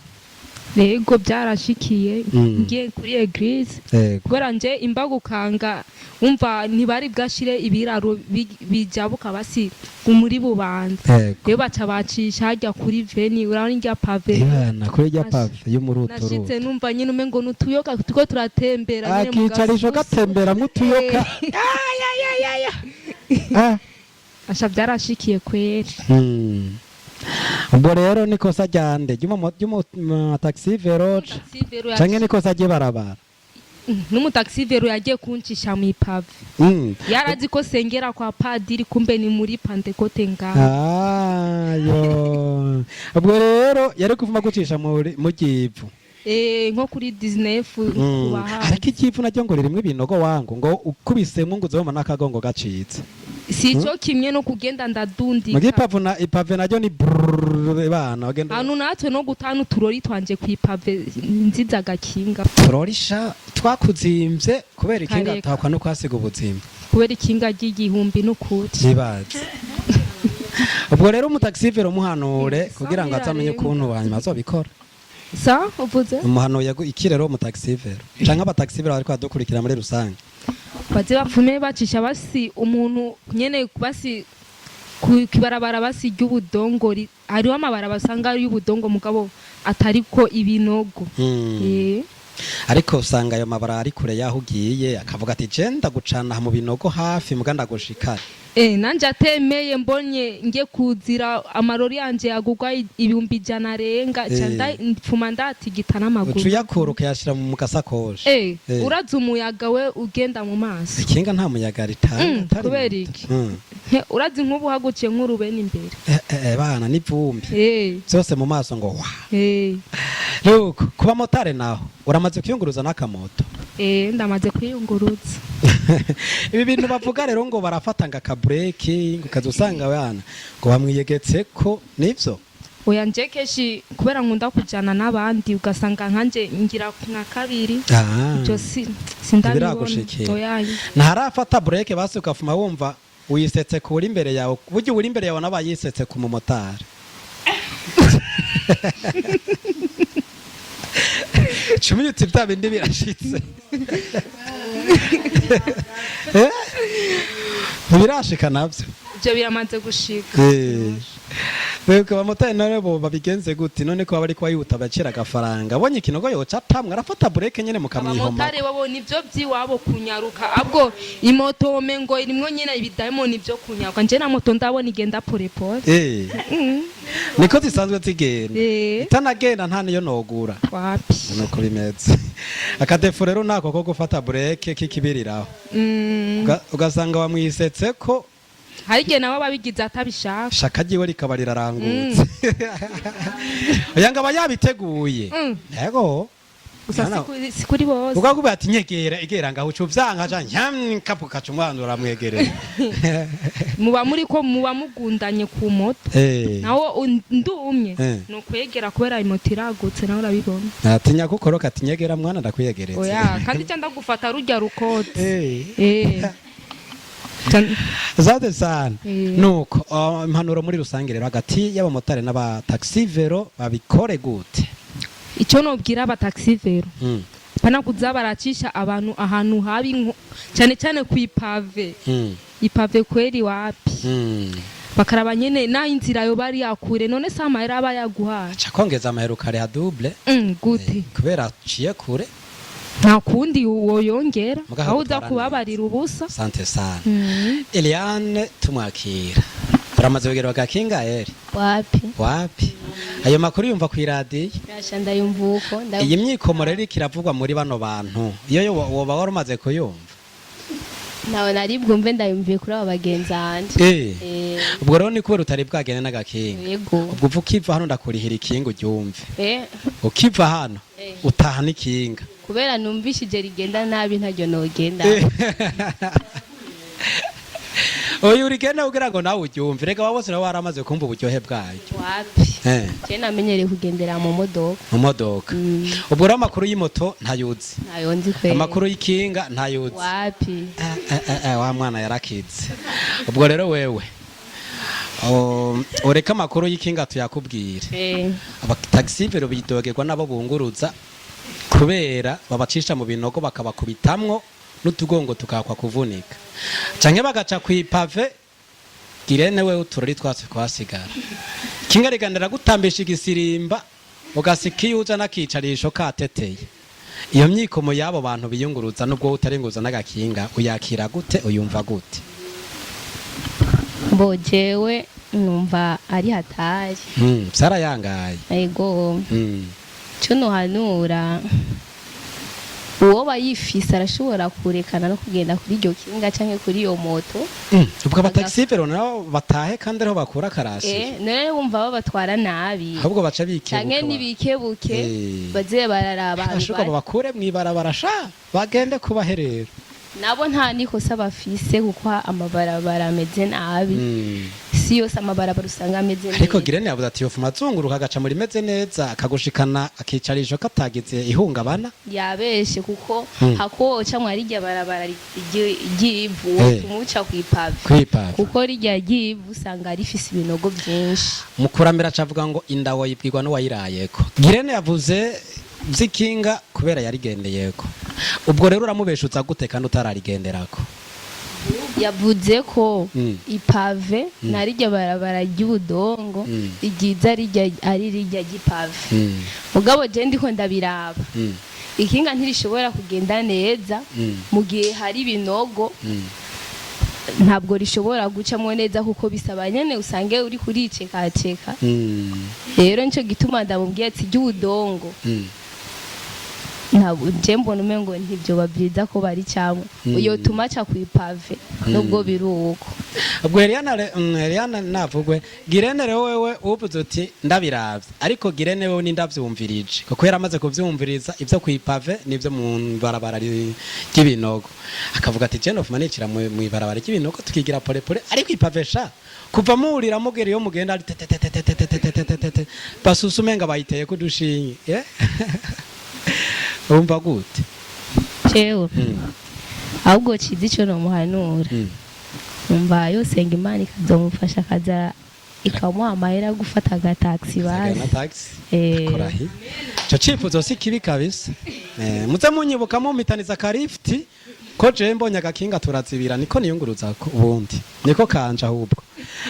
Speaker 9: Yego, byarashikiye. Ngiye kuri église, kubera nje imbagukanga umva ntibari bwashire ibiraro bijabuka basi muri Bubanza. Rero baca bacisha harya kuri veni, urabona irya pavé.
Speaker 1: Ibana kuri rya pavé y'umuruturutu.
Speaker 9: Nashitse numva nyine umengo n'utuyoka turiko turatembera nyene mu
Speaker 1: Akicara ijo
Speaker 9: gasusu.
Speaker 1: gatembera nk'utuyoka. Ah.
Speaker 9: Asha, byarashikiye kweri.
Speaker 1: Ubwo rero nikosa ryande ry'umutaxi vélo
Speaker 9: Taxi-vélo
Speaker 1: canke nikosa ry'ibarabara?
Speaker 9: N'umutaxi-vélo yagiye kuncisha mu ipavé. Yarazi ko sengera kwa padiri, kumbe ni muri Pentecôte ngaho.
Speaker 1: Ayo, ubwo rero yari kuvuma gucisha muri mu givu.
Speaker 9: Nko kuri 19 kubaha.
Speaker 1: Ariko ikivu naryo ngo ririmwo ibinogo wangu, ngo ukubisemo ngo uzobona n'akagongo gacitse.
Speaker 9: Si cyo kimwe no kugenda ndadundika.
Speaker 1: Muga ipavu na ipave naryo ni brrrr, bana bagenda.
Speaker 9: Ahantu natwe no gutana uturori twanje ku ipave nziza agakinga.
Speaker 1: Turorisha twakuzimvye kubera ikinga.
Speaker 9: Kareka.
Speaker 1: Tuhakwa no kuhasiga ubuzima.
Speaker 9: Kubera ikinga ry'igihumbi n'ukuri.
Speaker 1: Nibaze ubwo rero umutaxivero umuhanure kugira ngo azamenye ukuntu hanyuma azobikora.
Speaker 9: Sa uvuze?
Speaker 1: Umuhanuye iki rero umutaxivero canke abataxivero bariko badukurikira muri rusange?
Speaker 9: Baze bapfume bacisha basi umuntu nyene basi ku kibarabara basi ry'ubudongo, hariho amabara basanga ari y'ubudongo mugabo atariko ibinogo.
Speaker 1: Ariko usanga ayo mabara ari kure y'aho ugiye, akavuga ati je ndagucana aha mu binogo hafi muga ndagushikare.
Speaker 9: Nanje atemeye mbonye nge kuzira amarori yanje yagugwa 100,000 arenga, ca mfuma ndatigita n'amaguru.
Speaker 1: Uca uyakura ukayashira mu gasakoshi.
Speaker 9: Uraza umuyaga we ugenda mu maso.
Speaker 1: Ikinga nta muyaga ritanga. Atari
Speaker 9: Kubera
Speaker 1: muto.
Speaker 9: iki? Urazi nk'ubu haguciye nk'urubeni imbere.
Speaker 1: Bana n'ivumbi byose mu maso ngo wa. Luko kuba motari naho uramaze kwiyunguruza n'akamoto?
Speaker 9: Ndamaze kwiyunguruza.
Speaker 1: Ibi bintu bavuga rero ngo barafata ngo akabureki, ngo ukaza usanga abana ngo bamwiyegetse ko, nivyo?
Speaker 9: Oya, nje kenshi kubera nkunda kujana n'abandi, ugasanga nkanje ngira nka kabiri. Ibyo si sindabibona.
Speaker 1: Ntibiragushikira.
Speaker 9: Oya.
Speaker 1: Ntarafata bureke basi ukafuma wumva uyisetse ku uri imbere yawe? Burya uri imbere yawe nawe yisetse ku mumotari. Cumi uti bya bindi birashitse. Ntibirashika navyo?
Speaker 9: Ibyo biramaze gushika.
Speaker 1: Bego, abamotari nabo babigenze gute none ko baba ariko bayihuta bacira agafaranga, abonye ikinogo yoca atamwe arafata bureke nyene mukamwihoma?
Speaker 9: Abamotari babo nibyo by'iwabo kunyaruka, abwo imoto ngo irimwo nyine ibidayimoni byo kunyaruka. Nje na moto ndabona igenda porepore.
Speaker 1: Niko zisanzwe zigenda. Itanagenda nta niyo nogura.
Speaker 9: Wapi.
Speaker 1: Nuko bimeze. Akadefu rero nako ko gufata bureke kikibiriraho. Ugasanga wamwisetse ko.
Speaker 9: Hari igihe nabo babigize atabishaka.
Speaker 1: Shaka ryiwe rikaba rirarangutse. Oya, ngo aba yabiteguye. Yego.
Speaker 9: Gusa si kuri bose.
Speaker 1: Ukakubwira ati nyegera egera ngaho, uca uvyanka ca nyam kapu kaca umwana uramwegerera.
Speaker 9: Muba muri ko muba mugundanye ku moto. Nawo ndumye. Ni ukwegera kubera imoto iragutse, nawe urabibona.
Speaker 1: Atinya kukoroka ati nyegera mwana ndakwiyegereza.
Speaker 9: Oya, kandi cya ndagufata rujya rukote.
Speaker 1: Zade sana. Nuko impanuro muri rusange rero hagati y'abamotari n'abataxi vero babikore gute?
Speaker 9: Icyo nobwira abataxi vero, pana kuza baracisha abantu ahantu habi, cyane cyane ku ipave. Ipave kweri wapi. Bakaraba nyene naho inzira yo bari yakure, none se amahera aba yaguhaye?
Speaker 1: Aca kongeza amaheruka ya double.
Speaker 9: Gute?
Speaker 1: Kubera aciye kure.
Speaker 9: Nta kundi woyongera.
Speaker 1: Mugaha
Speaker 9: aho uza
Speaker 1: gutwara.
Speaker 9: Kubabarira ubusa.
Speaker 1: Sante sana. Eliane tumwakira, turamaze kugera bagakinga eri?
Speaker 10: Wapi.
Speaker 1: Wapi, ayo makuru yumva ku iradiyo?
Speaker 10: Rasha, ndayumva uko.
Speaker 1: Iyi myikomo rero ikiravugwa muri bano bantu, iyo yo woba wari umaze kuyumva?
Speaker 10: Ntawe nari bwumve, ndayumviye kuri abo bagenzi banje.
Speaker 1: Ubwo rero ni kubera utari bwagende n'agakinga.
Speaker 10: Yego.
Speaker 1: Ubwo uva ukiva hano ndakurihira ikinga uryumve. Ukiva hano utaha n'ikinga.
Speaker 10: Kubera numvishije rigenda nabi, ntaryo nogenda.
Speaker 1: Oya, urigenda kugira ngo nawe uryumve. Reka waba bose nabo waramaze kumva uburyohe bwayo.
Speaker 10: Wapi. Je namenyereye kugendera mu modoka.
Speaker 1: Mu modoka. Ubwo rero amakuru y'imoto ntayuzi?
Speaker 10: Ntayo nzi kweri.
Speaker 1: Amakuru y'ikinga ntayuzi?
Speaker 10: Wapi.
Speaker 1: Wa mwana yarakitse. Ubwo rero wewe, ureke amakuru y'ikinga tuyakubwire. Abataxi vero bidogerwa nabo bunguruza kubera babacisha mu binogo bakabakubitamwo n'utugongo tukakwa kuvunika, canke bagaca kw'ipave girene we uturori twatse kuhasigara. Ikinga rigandera gutambisha igisirimba, ugasika iyo uja n'akicarisho kateteye. Iyo myikomo y'abo bantu biyunguruza, nubwo utaringuruza n'agakinga, uyakira gute, uyumva gute?
Speaker 10: Bo jewe numva ari hatari.
Speaker 1: Vyarayangaye.
Speaker 10: Yego. Cyo nohanura Uwoba yifise arashobora kurekana no kugenda kuri iryo kinga canke kuri iyo moto.
Speaker 1: Ubwo abataxi-vélo nabo batahe kandi ariho bakura akarasi.
Speaker 10: None wumva babatwara nabi.
Speaker 1: Ahubwo baca bikebuka.
Speaker 10: Canke nibikebuke, baze bararaba ahantu
Speaker 1: Ashuka
Speaker 10: bari.
Speaker 1: Babakure mw'ibarabara sha, bagende kubaherera.
Speaker 10: Nabo nta nikosa bafise, kuko amabarabara ameze nabi. Si yose amabarabara usanga ameze
Speaker 1: Ariko
Speaker 10: neza.
Speaker 1: Girene yavuze ati yofuma azunguruka agaca muri meze neza, akagushikana akicarisho katagize ihungabana.
Speaker 10: Yabeshe, kuko hakoca mwa rirya barabara ry'ivu, tumuca kw'ipave.
Speaker 1: Kw'ipave.
Speaker 10: Kuko rirya ry'ivu usanga rifise ibinogo vyinshi.
Speaker 1: Mukurambere acavuga ngo indawo yibwirwa n'uwayirayeko. Girene yavuze vy'ikinga kubera yarigendeyeko. Ubwo rero uramubeshuza gute kandi utararigenderako?
Speaker 10: Yavuze ko ipave na rirya barabara ry'ubudongo, iryiza rirya ari rirya ry'ipave. Mugabo je ndiko ndabiraba, ikinga ntirishobora kugenda neza mu gihe hari ibinogo. Ntabwo rishobora gucamwo neza, kuko bisaba nyene usange uri kuricekaceka. Rero nico gituma ndamubwiye ati ry'ubudongo, ntabwo je mbona umengo ntibyoba byiza ko bari camwe, yotuma aca kw'ipave nubwo biri uko.
Speaker 1: Ubwo Eliana Eliana navugwe. Girene rero, wewe uvuze uti ndabiravye, ariko Girene wewe nindavyumvirije, kuko yaramaze kuvyumviriza ivyo kw'ipave n'ivyo mu barabara ry'ibinogo, akavuga ati je nofuma nicira mu ibarabara ry'ibinogo tukigira pole pole, ariko ipave sha, kuva muhurira mugera iyo mugenda ari tetetetetetetetetete, basusa umenga bayiteye kudushinge, yeah? Wumva gute?
Speaker 10: Jewe ahubwo ciza ico nomuhanura, umva yosenga Imana ikazomufasha, akaza ikamuha amahera yo gufata agataxi
Speaker 1: Akagana
Speaker 10: basi.
Speaker 1: Taxi.
Speaker 10: Eh.
Speaker 1: Korahi ico cifuzo si kibi kabisa. Muze munyibuka mumpitaniza akarifti ko jewe mbonye agakinga turazibira, niko niyunguruzako ubundi niko kanje. Ahubwo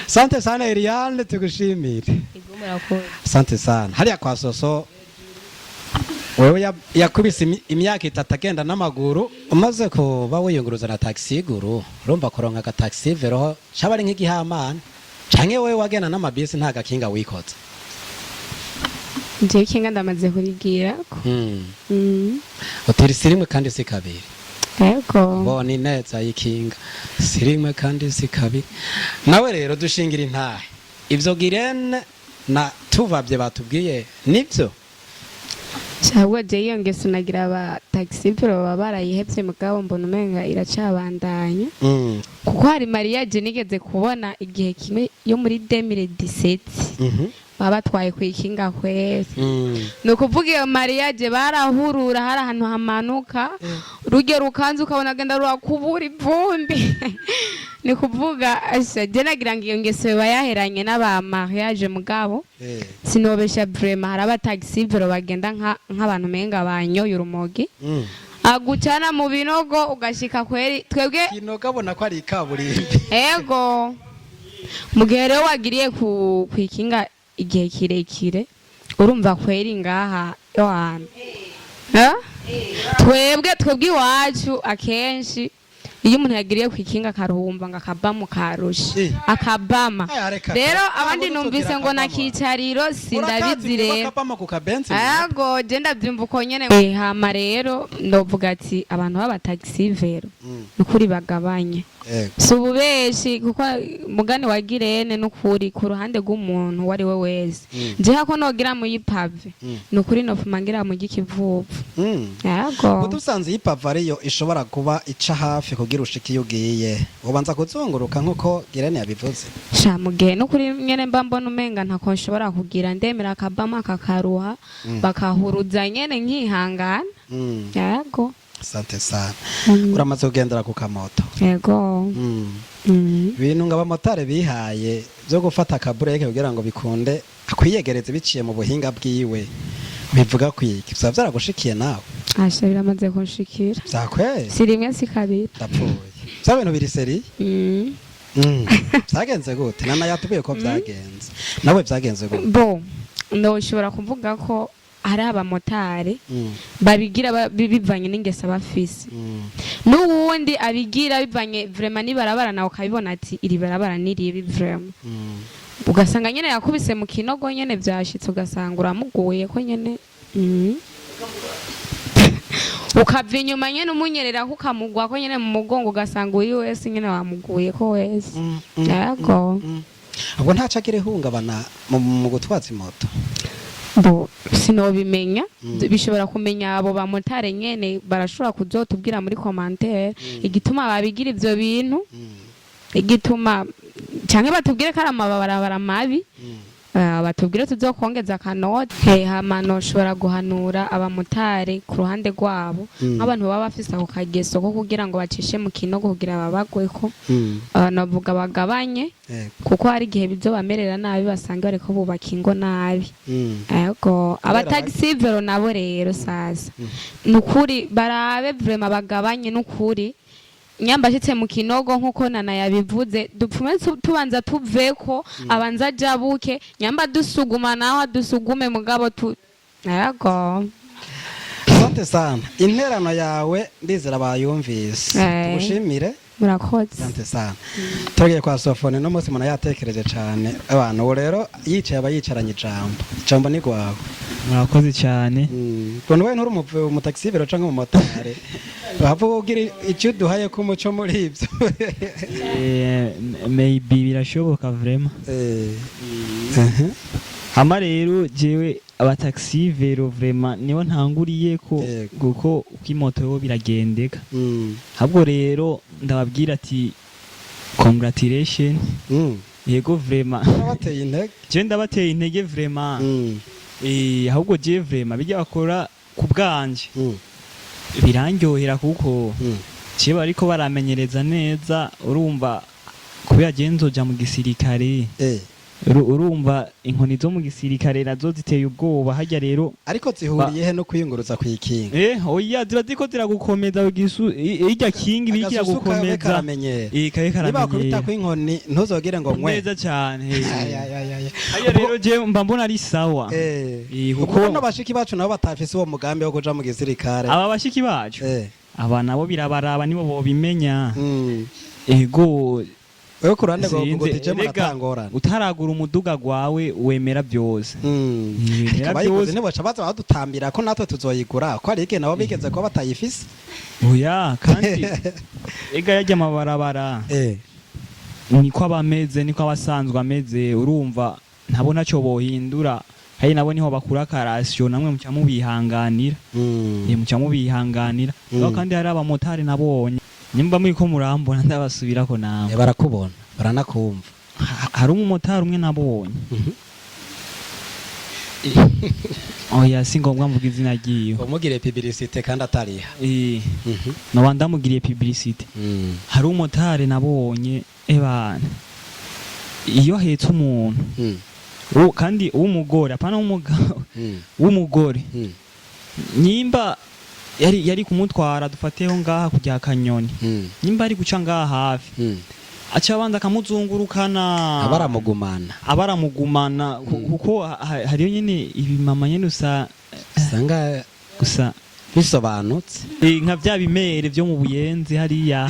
Speaker 1: sante sana Eliane, tugushimire.
Speaker 10: Ego, murakoze.
Speaker 1: Sante sana. Hariya kwa Soso, wewe yakubise imyaka 3 agenda n'amaguru, umaze kuba wiyunguruza na taxi guru, urumva kuronka aga taxi vélo caba ari nk'igihamana, canke wewe wagenda n'amabisi nta gakinga wikoza?
Speaker 5: Jewe ikinga ndamaze kurigira.
Speaker 1: Utiri si rimwe kandi si kabiri.
Speaker 5: Yego.
Speaker 1: Mbona ineza y'ikinga si rimwe kandi si kabiri. Nawe rero dushingira intahe, ivyo Girene na tuvavye batubwiye nivyo?
Speaker 5: Ahubwo jewe iyo ngeso nagira aba taxi vélo baba barayihevye, mugabo mbona umenga iracabandanya, kuko hari mariage nigeze kubona igihe kimwe yo muri 2017, baba batwaye ku ikinga kweri. Ni ukuvuga iyo mariage barahurura, hari ahantu hamanuka rujya rukanzu, ukabona agenda rurakubura ivumbi. Ni kuvuga asha, je nagira ngo iyo ngeso yoba yaheranye n'aba mariage, mugabo sinobesha, vraiment hari aba taxi vélo bagenda nk'abantu menga banyoye urumogi, agucana mu binogo ugashika kweri twebwe.
Speaker 1: Kinogo abona ko ari ikaburimbi.
Speaker 5: Ego, mu gihe rero wagiriye ku kwikinga igihe kirekire, urumva kweri ngaha yohana. Eh? Twebwe iwacu akenshi iyo umuntu yagiriye kwikinga akaruhumva ngo akabama karusha akabama.
Speaker 1: Aya, reka.
Speaker 5: Rero
Speaker 1: Ntabwo
Speaker 5: abandi
Speaker 1: tuzogira
Speaker 5: numvise ngo
Speaker 1: akabama.
Speaker 5: Nakicariro sindabizi rero.
Speaker 1: Akabama ku kabenzi.
Speaker 5: Ego, je ndavyumva uko nyene. Hama rero ndovuga ati abantu b'aba taxi vélo, nukuri bagabanye. Si ububeshi, kuko mugani wa Girene nukuri ku ruhande rw'umuntu uwo ari we wese, nje hako nogira mu yipave, nukuri nofuma ngira mu gikivuvu. Yego.
Speaker 1: Udusanze iyipave ariyo ishobora kuba ica hafi kugira ushike iyo ugiye, ubanza kuzunguruka nk'uko Girene yabivuze?
Speaker 5: Sha, mu gihe nukuri nyene mba mbona umenga ntako nshobora kugira, ndemera akabama kakaruha, bakahuruza nyene nkihangana. Yego.
Speaker 1: Asante sana. Uramaze kugendera ku kamoto?
Speaker 5: Yego.
Speaker 1: Ibintu ngo abamotari bihaye byo gufata akabureke kugira ngo bikunde akwiyegereze biciye mu buhinga bwiwe, bivuga kwiki? Bizaba byaragushikiye nawe?
Speaker 5: Asha, biramaze kunshikira.
Speaker 1: Vyakweye?
Speaker 5: Si rimwe si kabiri.
Speaker 1: Ndapfuye, vya bintu biri sérieux. Vyagenze gute? Nana yatubwiye ko vyagenze, nawe vyagenze gute?
Speaker 5: Bo ndoshobora kuvuga ko hari abamotari babigira bivanye n'ingeso bafise, n'uwundi abigira bivanye vraiment n'ibarabara, nawe ukabibona ati iri barabara ni ribi vraiment, ugasanga nyene yakubise mu kinogo nyene vyashitse, ugasanga uramuguye ko nyene. Ukava inyuma nyene umunyerera ukamugwako nyene mu mugongo, ugasanga uri wese nyene wamuguye ko wese. Yego.
Speaker 1: Ubwo ntaco agira ihungabana mu gutwaza imoto?
Speaker 5: Bo sinobimenya. Bishobora kumenya abo bamotari nyene, barashobora kuzotubwira muri commentaire igituma babigira ivyo bintu, igituma, canke batubwire ko ari amabarabara mabi. Batubwire tuzokongeza akanoti. Hama noshobora guhanura abamotari ku ruhande rwabo, nk'abantu baba bafise ako kageso ko kugira ngo bacishe mu kinogo kugira babagweko, navuga bagabanye, kuko hari igihe bizobamerera nabi, basanga bariko bubaka ingo nabi. Ego, abatagisi vélo nabo rero sasa, nukuri barabe vraiment bagabanye, nukuri. Nyamba ashitse mu kinogo nkuko nana yabivuze, dupfume tubanza tuveko, abanza ajabuke, nyamba dusuguma naho adusugume, mugabo tu yego.
Speaker 1: Asante sana, interano yawe ndizera bayumvise. Tugushimire.
Speaker 5: Murakoze.
Speaker 1: Asante sana. Turagiye kwa Sofone. No munsi umuntu yatekereje cyane abantu, ubu rero yicaye aba yicaranye ijambo. Ijambo ni rwawe.
Speaker 4: Murakoze cyane.
Speaker 1: Ukuntu wowe nturi umutaxi vélo canke umumotari, wava ugira icyo uduhaye ko umuco muri ibyo?
Speaker 4: Maybe birashoboka vraiment. Hama rero jewe abataxi vélo vraiment niho ntanguriye ko, kuko uko imoto yo biragendeka. Ahubwo rero ndababwira ati congratulation. Yego vraiment.
Speaker 1: Ndabateye intege.
Speaker 4: Je ndabateye intege vraiment. Ahubwo je vraiment bijya bakora ku bwanje birandyohera, kuko je bariko baramenyereza neza. Urumva kubera je nzoja mu gisirikare. Urumva inkoni zo mu gisirikare nazo ziteye ubwoba harya rero.
Speaker 1: Ariko zihuriye he no kwiyunguruza kw'ikinga?
Speaker 4: Oya, ziba ziko ziragukomeza igisu irya kingi biriko
Speaker 1: Agasusu kabe
Speaker 4: iragukomeza.
Speaker 1: Karamenyera.
Speaker 4: Kabe
Speaker 1: Niba
Speaker 4: karamenyera.
Speaker 1: wakubita kw'inkoni ntuzogere ngo nkwe.
Speaker 4: Neza cyane.
Speaker 1: Ay, ay, ay, ay.
Speaker 4: Harya rero je mba mbona ari sawa.
Speaker 1: Kuko
Speaker 4: Kuko
Speaker 1: no bashiki bacu nabo batafise uwo mugambi wo kuja mu gisirikare.
Speaker 4: Aba bashiki bacu, aba nabo birabaraba, nibo bobimenya. Ego.
Speaker 1: Wewe ku ruhande rwawe uvuga
Speaker 4: Sinzi,
Speaker 1: uti je
Speaker 4: erega,
Speaker 1: muratangorana.
Speaker 4: Utaragura umuduga gwawe wemera byose.
Speaker 1: Ariko
Speaker 4: Wemera
Speaker 1: abayiguze
Speaker 4: byose.
Speaker 1: ntiboca baza badutambira ko natwe tuzoyigura, ko hari igihe nabo bigeze kuba batayifise.
Speaker 4: Oya, kandi ega yarya amabarabara niko aba ameze, niko aba asanzwe ameze. Urumva ntabo ntacyo bohindura, hari nabo niho bakura akarasiyo, namwe muca mubihanganira. Muca mubihanganira. Aho kandi hari abamotari nabonye, nimba muri ko murambona ndabasubirako namwe.
Speaker 1: Barakubona, baranakumva.
Speaker 4: Hari umumotari umwe nabonye. Oya, si ngombwa mvuga izina ryiwe.
Speaker 1: Umugire publicité kandi atariha.
Speaker 4: Noba ndamugiriye publicité. Hari umumotari nabonye, ebana, iyo ahetse umuntu, kandi w'umugore, apana w'umugabo, w'umugore, nyimba yari kumutwara, dufateho ngaha kujya Kanyoni, nyimba ari guca ngaha hafi, aca abanza akamuzungurukana.
Speaker 1: Abaramugumana.
Speaker 4: Abaramugumana, kuko hariyo nyene ibimama nyene usa
Speaker 1: usanga
Speaker 4: gusa
Speaker 1: bisobanutse.
Speaker 4: Nka vya bimere vyo mu Buyenzi hariya.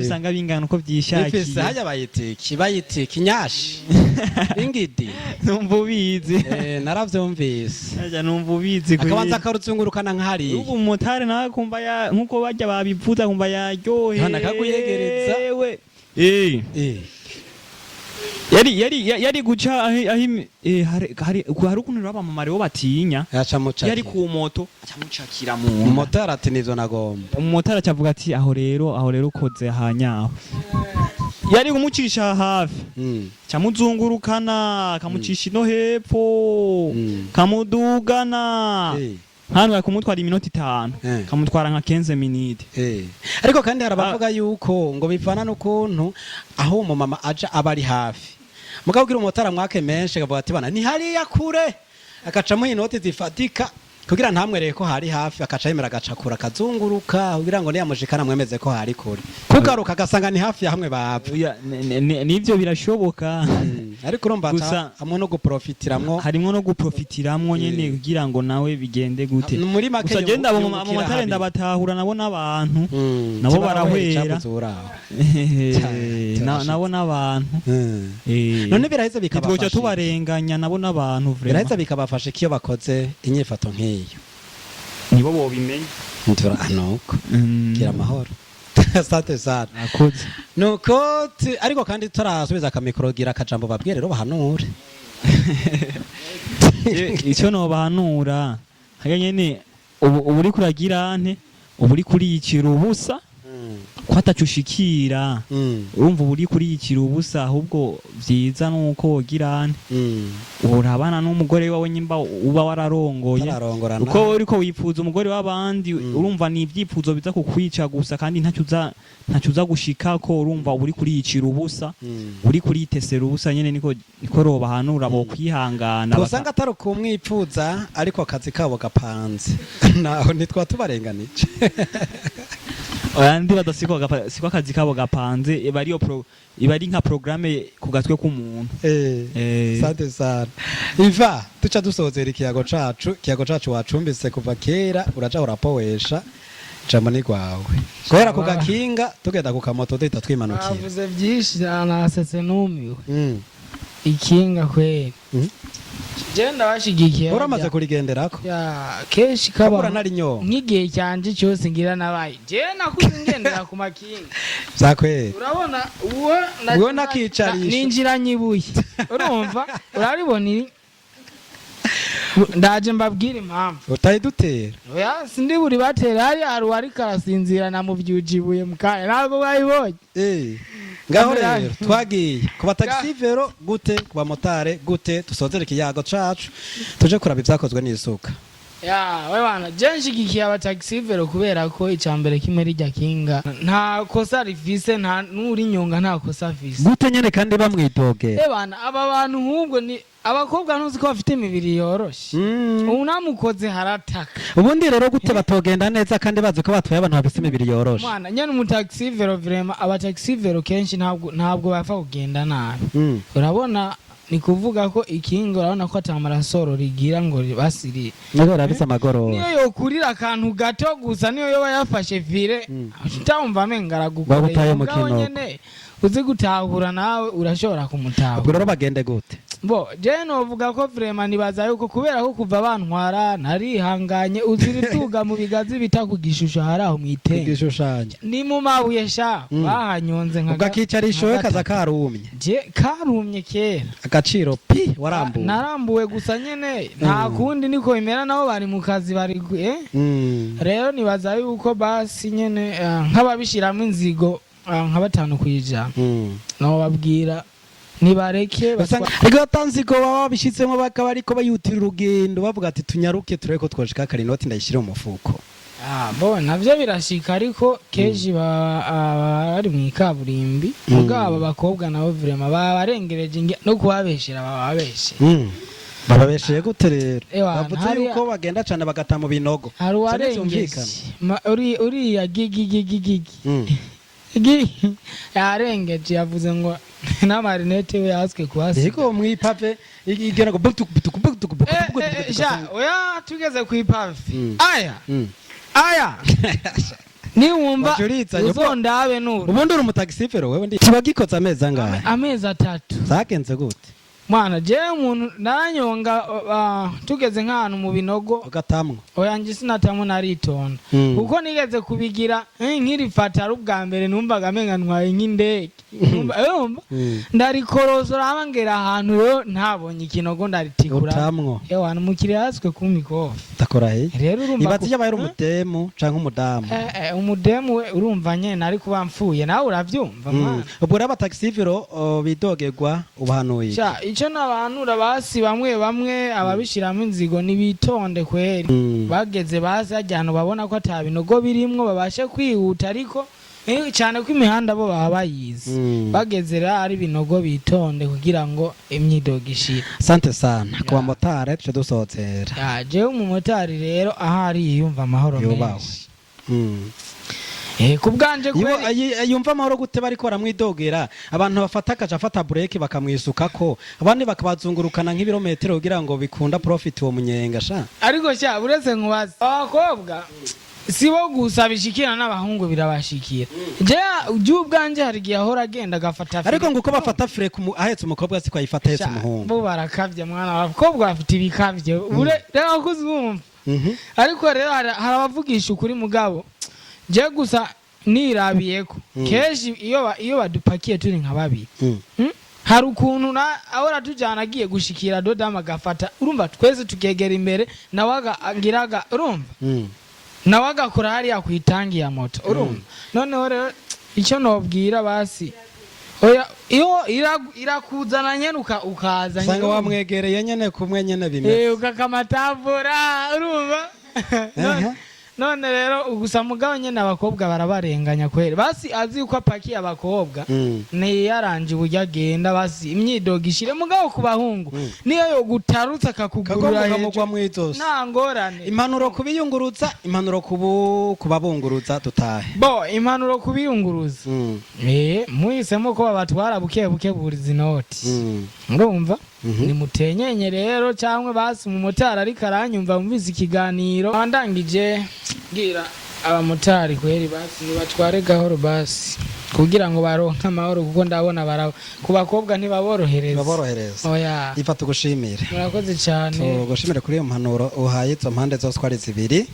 Speaker 4: Usanga bingana uko
Speaker 1: Bifise
Speaker 4: vyishakiye.
Speaker 1: hajya bayitiki bayitiki nyashi ingidi.
Speaker 4: Numva ubizi.
Speaker 1: Naravyumvise.
Speaker 4: Aja numva ubizi.
Speaker 1: Akabanza akaruzungurukana nk'hariya.
Speaker 4: Ubu umumotari nawe kumva ya nkuko barya babivuza, kumva yaryohewe.
Speaker 1: Hana akaguyegereza.
Speaker 4: Yari guca ahi hari ukuntu rero abamama rero batinya.
Speaker 1: Yaca mucakira.
Speaker 4: Yari ku moto aca mucakira mu nda.
Speaker 1: Umumotari ati nivyo nagomba.
Speaker 4: Umumotari acavuga ati aho rero ukoze ahanyaho. Yari kumucisha hafi, camuzungurukana, kamucisha ino hepfo, kamudugana hano, bari kumutwara iminota 5, kamutwara nka 15 minutes.
Speaker 1: Ariko kandi hari abavuga yuko ngo bivana n'ukuntu aho uwo mumama aja aba ari hafi, mugabo ugira umumotari amwake menshi, akavuga ati bana ni hariya kure, agacamo inoti zifatika kugira ntamwereke ko hari hafi, akaca yemera agacakura akazunguruka kugira ngo niyamushikana amwemeze ko hari kure, kugaruka agasanga ni hafi ya hamwe bapfa.
Speaker 4: Oya, nivyo birashoboka.
Speaker 1: Ariko urumva
Speaker 4: Gusa
Speaker 1: hamwe no guprofitiramwo.
Speaker 4: Harimwo no guprofitiramwo nyene kugira ngo nawe bigende gute.
Speaker 1: Muri make
Speaker 4: Gusa genda abo
Speaker 1: yungukira
Speaker 4: amatare
Speaker 1: habi.
Speaker 4: ndabatahura, nabo n'abantu nabo
Speaker 1: Kibarahwera
Speaker 4: barahwera.
Speaker 1: icabuze uraho.
Speaker 4: Nabo n'abantu.
Speaker 1: None biraheze bikabafasha
Speaker 4: Ntitwoca
Speaker 1: iki?
Speaker 4: tubarenganya, nabo n'abantu vraiment.
Speaker 1: Biraheza bikabafasha iki iyo bakoze inyifato nk'iyo?
Speaker 4: Nibo bobimenya.
Speaker 1: Ntura nuko gira amahoro. Asante sana.
Speaker 4: Nakoze.
Speaker 1: Nuko ariko kandi turasubiza akamikoro, gira akajambo babwiye rero bahanure.
Speaker 4: Icyo nobahanura hajya nyene, ubu uriko uragira nte, ubu uri kuriyicira ubusa ko ataco ushikira. Urumva, ubu uri kuriyicira ubusa. Ahubwo vyiza nuko wogira nte, urabana n'umugore wawe nyimba uba wararongoye.
Speaker 1: Utararongorana.
Speaker 4: Uko uriko wipfuza umugore w'abandi, urumva ni ibyifuzo biza kukwica gusa, kandi ntacyo uza gushikako. Urumva, uba uri kuriyicira ubusa, uri kuritesera ubusa nyene. Niko robahanura bo kwihangana.
Speaker 1: Usanga atari ukumwipfuza, ariko akazi kabo gapanze, naho ntitwa tubarenganije.
Speaker 4: Oya, ndibaza siko akazi kabo gapanze, iba ari iba ari nka programme ku gatwe k'umuntu.
Speaker 1: Sante sana Iva. Tuca dusozera ikiyago cacu. Ikiyago cacu wacumbise kuva kera, uraja urapowesha. Ijambo ni rwawe, guhera ku gakinga tugenda ku kamoto, duhita twimanukira.
Speaker 3: Bavuze byinshi, nasetse numiwe. Ikinga kweri, je ndabashigikiye.
Speaker 1: Uramaze kurigenderako?
Speaker 3: Ya, kenshi kaba.
Speaker 1: Kabura narinyonga.
Speaker 3: Nk'igihe cyanje cyose ngira nabaye, je nakuze ngendera ku makinga.
Speaker 1: Vyakweri.
Speaker 3: Urabona uwo
Speaker 1: Uwo nakicarisha.
Speaker 3: Ninjira nyibuye, urumva uraribona iri, ndaje mbabwire impamvu.
Speaker 1: Utayidutera.
Speaker 3: Oya, sindi buri batera. Hari uwariko arasinzira, namuvyuje ibuye mu kanya, ntabwo bayibonye.
Speaker 1: Ngaho rero twagiye ku bataxi-vélo gute, ku bamotari gute? Dusozere ikiyago cacu, tuje kuraba ivyakozwe n'isuka.
Speaker 3: Ya we bana, je nshigikiye abataxi-vélo kubera ko icambere kimwe, rirya kinga nta kosa rifise, nta n'urinyonga nta kosa afise.
Speaker 1: Gute nyene kandi bamwidogera?
Speaker 3: Eh bana, aba bantu nk'ubwo ni abakobwa, ntuzi ko bafite imibiri yoroshe, unamukoze harataka.
Speaker 1: Ubundi rero gute batogenda neza kandi bazi ko batuye abantu bafise imibiri yoroshe?
Speaker 3: Mwana nyene, umutaxi-vélo vraiment, abataxi-vélo kenshi ntabwo bapfa kugenda nabi. Urabona, ni kuvuga ko ikinga, urabona ko ata marasoro rigira ngo basiri.
Speaker 1: Niko rabise amagorora.
Speaker 3: Niyo yokurira akantu gato gusa, niyo yoba yafashe fire, utamva amenga aragukoreye.
Speaker 1: Bagutaye mu
Speaker 3: Mugabo
Speaker 1: kinogo.
Speaker 3: nyene uzi gutahura, nawe urashobora kumutahura.
Speaker 1: Ubwo rero bagende gute?
Speaker 3: Bo je novuga ko vraiment nibaza yuko kubera ko kuva bantwara narihanganye, uzirituga mu bigazi bita ku Gishusho, hari aho mwitenga.
Speaker 1: Igishushanyo.
Speaker 3: Ni mu mabuye sha. Bahanyonze nka
Speaker 1: Ubwo akicarisha we kaza karumye.
Speaker 3: Je karumye kera.
Speaker 1: Agaciro pi warambuye.
Speaker 3: Narambuwe gusa nyene, nta kundi, niko bimera, nabo bari mu kazi, bari eh? Rero nibaza yuko basi nyene nk'ababishiramo inzigo, nka 5%, nobabwira nibareke.
Speaker 1: Ariko batanzi ko baba babishitsemo, bakaba ariko bayutira urugendo, bavuga ati tunyaruke turebe ko twoshika kare, inoti ndayishyire mu mufuko.
Speaker 3: Ah, bo navyo birashika, ariko kenshi baba bari mu ikaburimbi. Mugabo aba bakobwa nabo vraiment baba barengereje, no kubabeshera baba babeshe.
Speaker 1: Bababesheye gute rero?
Speaker 3: Ewa,
Speaker 1: Bavuze yuko bagenda cane bagata mu binogo.
Speaker 3: Hari
Speaker 1: Ivyo
Speaker 3: uwarengeje.
Speaker 1: ntivyumvikana.
Speaker 3: Uriya gigi gigi gigi gigi yarengeje, yavuze ngo n'amarinete we yaswe kuhasiga.
Speaker 1: Yego, mw'ipave igera ngo butuku butuku butuku butuku butuku.
Speaker 3: Sha oya, tugeze ku ipave, aya aya niwumva
Speaker 1: Wacuritsa,
Speaker 3: uzondabe nuru.
Speaker 1: Ubundi uri umutaxi-vélo wewe, ndi kiba gikoze amezi angahe?
Speaker 3: Amezi 3.
Speaker 1: Zagenze gute?
Speaker 3: Mwana, jewe umuntu naranyonga, tugeze nk'ahantu mu binogo.
Speaker 1: Ugatamwa?
Speaker 3: Oya, nje sinatamwe, naritonda. Kuko nigeze kubigira, nkirifata ari ubwa mbere, numvaga amenga ntwaye nk'indege. Urumva? Ndarikorozora hama ngera ahantu rero ntabonye ikinogo, ndaritikura.
Speaker 1: Utamwo.
Speaker 3: Ewa, umukiriya yaswe kumpa ikofi.
Speaker 1: Ndakora he?
Speaker 3: Rero urumva
Speaker 1: Ibaze iyo abaye ari umudemu canke umudamu.
Speaker 3: Umudemu we, urumva nyene ari kuba mfuye, nawe uravyumva mwana.
Speaker 1: Ubwo rero abataxi-vélo bidogerwa, ubahanuye iki?
Speaker 3: Sha, ico nabanura basi, bamwe bamwe ababishiramo inzigo nibitonde kweri. Bageze basi hajya ahantu babona ko ata binogo birimwo, babashe kwihuta, ariko cyane ko imihanda bo baba bayizi. Bageze rero ari ibinogo, bitonde kugira ngo imyidogo ishire.
Speaker 1: Sante sana. Ku bamotari tuce dusozera.
Speaker 3: Ya, jewe umumotari rero ahari yiyumva amahoro
Speaker 1: Yubahwe.
Speaker 3: menshi. Ku bwanje kweri.
Speaker 1: Yumva amahoro gute bariko baramwidogera? Abantu bafata akaja afata break bakamwisukako, abandi bakabazungurukana nk'ibirometero kugira ngo bikunda profit uwo munyenga sha.
Speaker 3: Ariko sha, uretse nkubaza, abakobwa si bo gusa bishikira, n'abahungu birabashikira. Je ubwanje hari igihe ahora agenda agafata
Speaker 1: Ariko ngo uko bafata fure ahetse umukobwa siko ayifata ahetse
Speaker 3: Sha,
Speaker 1: umuhungu.
Speaker 3: Bo barakavye mwana, abakobwa bafite ibikavyo. Reka kuzumva. Ariko rero hari abavugisha ukuri, mugabo je gusa nirabiyeko kenshi iyo badupakiye turi nka babiri, hari ukuntu na ahora tujyana agiye gushikira dodama agafata, urumva, twese tukegera imbere, nawe agiraga, urumva, nawe agakora hariya ku itangi ya moto, urumva. Noneho rero icyo nobwira basi, oya, iyo irakuzana nyene ukaza nyene,
Speaker 1: usanga
Speaker 3: urumva.
Speaker 1: Wamwegereye nyene kumwe nyene bimeze.
Speaker 3: Ukakamatavura, urumva. None rero gusa mugabo nyene abakobwa barabarenganya kweri. Basi azi uko apakiye abakobwa, ntiyaranje uburyo agenda, basi imyidogo ishire. Mugabo ku bahungu niyo yogutarutsa akakugurura
Speaker 1: kagomba
Speaker 3: hejuru,
Speaker 1: kamugwa mw'izosi.
Speaker 3: Nta ngorane.
Speaker 1: Impanuro kubiyunguruza, impanuro kubabunguruza, dutahe.
Speaker 3: Bo impanuro kubiyunguruza, muhisemo ko babatwara buke buke buriza inoti, urumva, nimutenyenye rero, cyangwa basi umumotari ariko aranyumva, mumvise ikiganiro ndangije, mbwira abamotari kweri basi nibatware gahoro basi kugira ngo baronke amahoro, kuko ndabona bara ku bakobwa ntibaborohereza.
Speaker 1: Ntibaborohereza.
Speaker 3: Oya.
Speaker 1: Ifa tugushimire.
Speaker 3: Murakoze cyane.
Speaker 1: Tugushimire kuri iyo mpanuro uhaye izo mpande zose uko ari zibiri.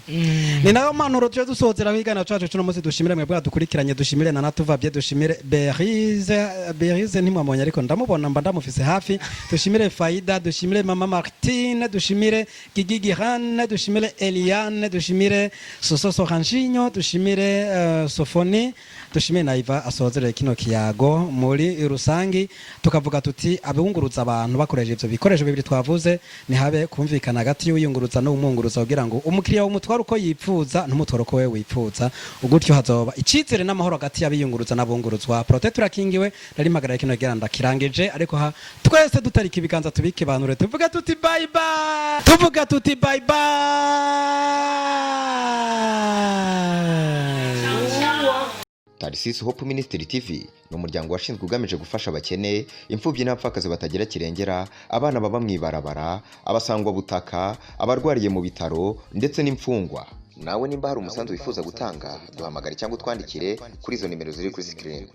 Speaker 1: Ni nayo mpanuro tuje dusozera ibiganiro cacu cuno munsi. Dushimire mwebwe badukurikiranye, dushimire na Natuvabye, dushimire Berize. Berize ntimwamubonye ariko ndamubona, mba ndamufise hafi. Dushimire Faida, dushimire Mama Martine, dushimire Gigi Gihane, dushimire Eliane, dushimire Soso Soranginho, dushimire Sofoni, dushimire na Iva asozereye kino kiyago. Muri rusangi tukavuga tuti abunguruza abantu bakoresheje ivyo bikoresho bibiri twavuze, nihabe kumvikana hagati y'uyunguruza n'umwunguruza kugira ngo umukiriya umutware uko yipfuza, ntumutware uko wewe wipfuza. Gutyo hazoba icizere n'amahoro hagati y'abiyunguruza n'abunguruzwa. Prote turakingiwe. Nari mpagarariye kino kiganiro, ndakirangije, ariko ha twese dutarika ibiganza tubike banure, tuvuga tuti bye bye, tuvuga tuti bye bye.
Speaker 2: Tarisisi Hope Ministry TV ni umuryango washinzwe ugamije gufasha abakene, imfubyi n'abapfakazi batagira kirengera, abana baba mu ibarabara, abasangwabutaka, abarwariye mu bitaro ndetse n'imfungwa. Nawe nimba hari umusanzu wifuza gutanga, duhamagare cyangwa utwandikire kuri izo nimero ziri kuri screen.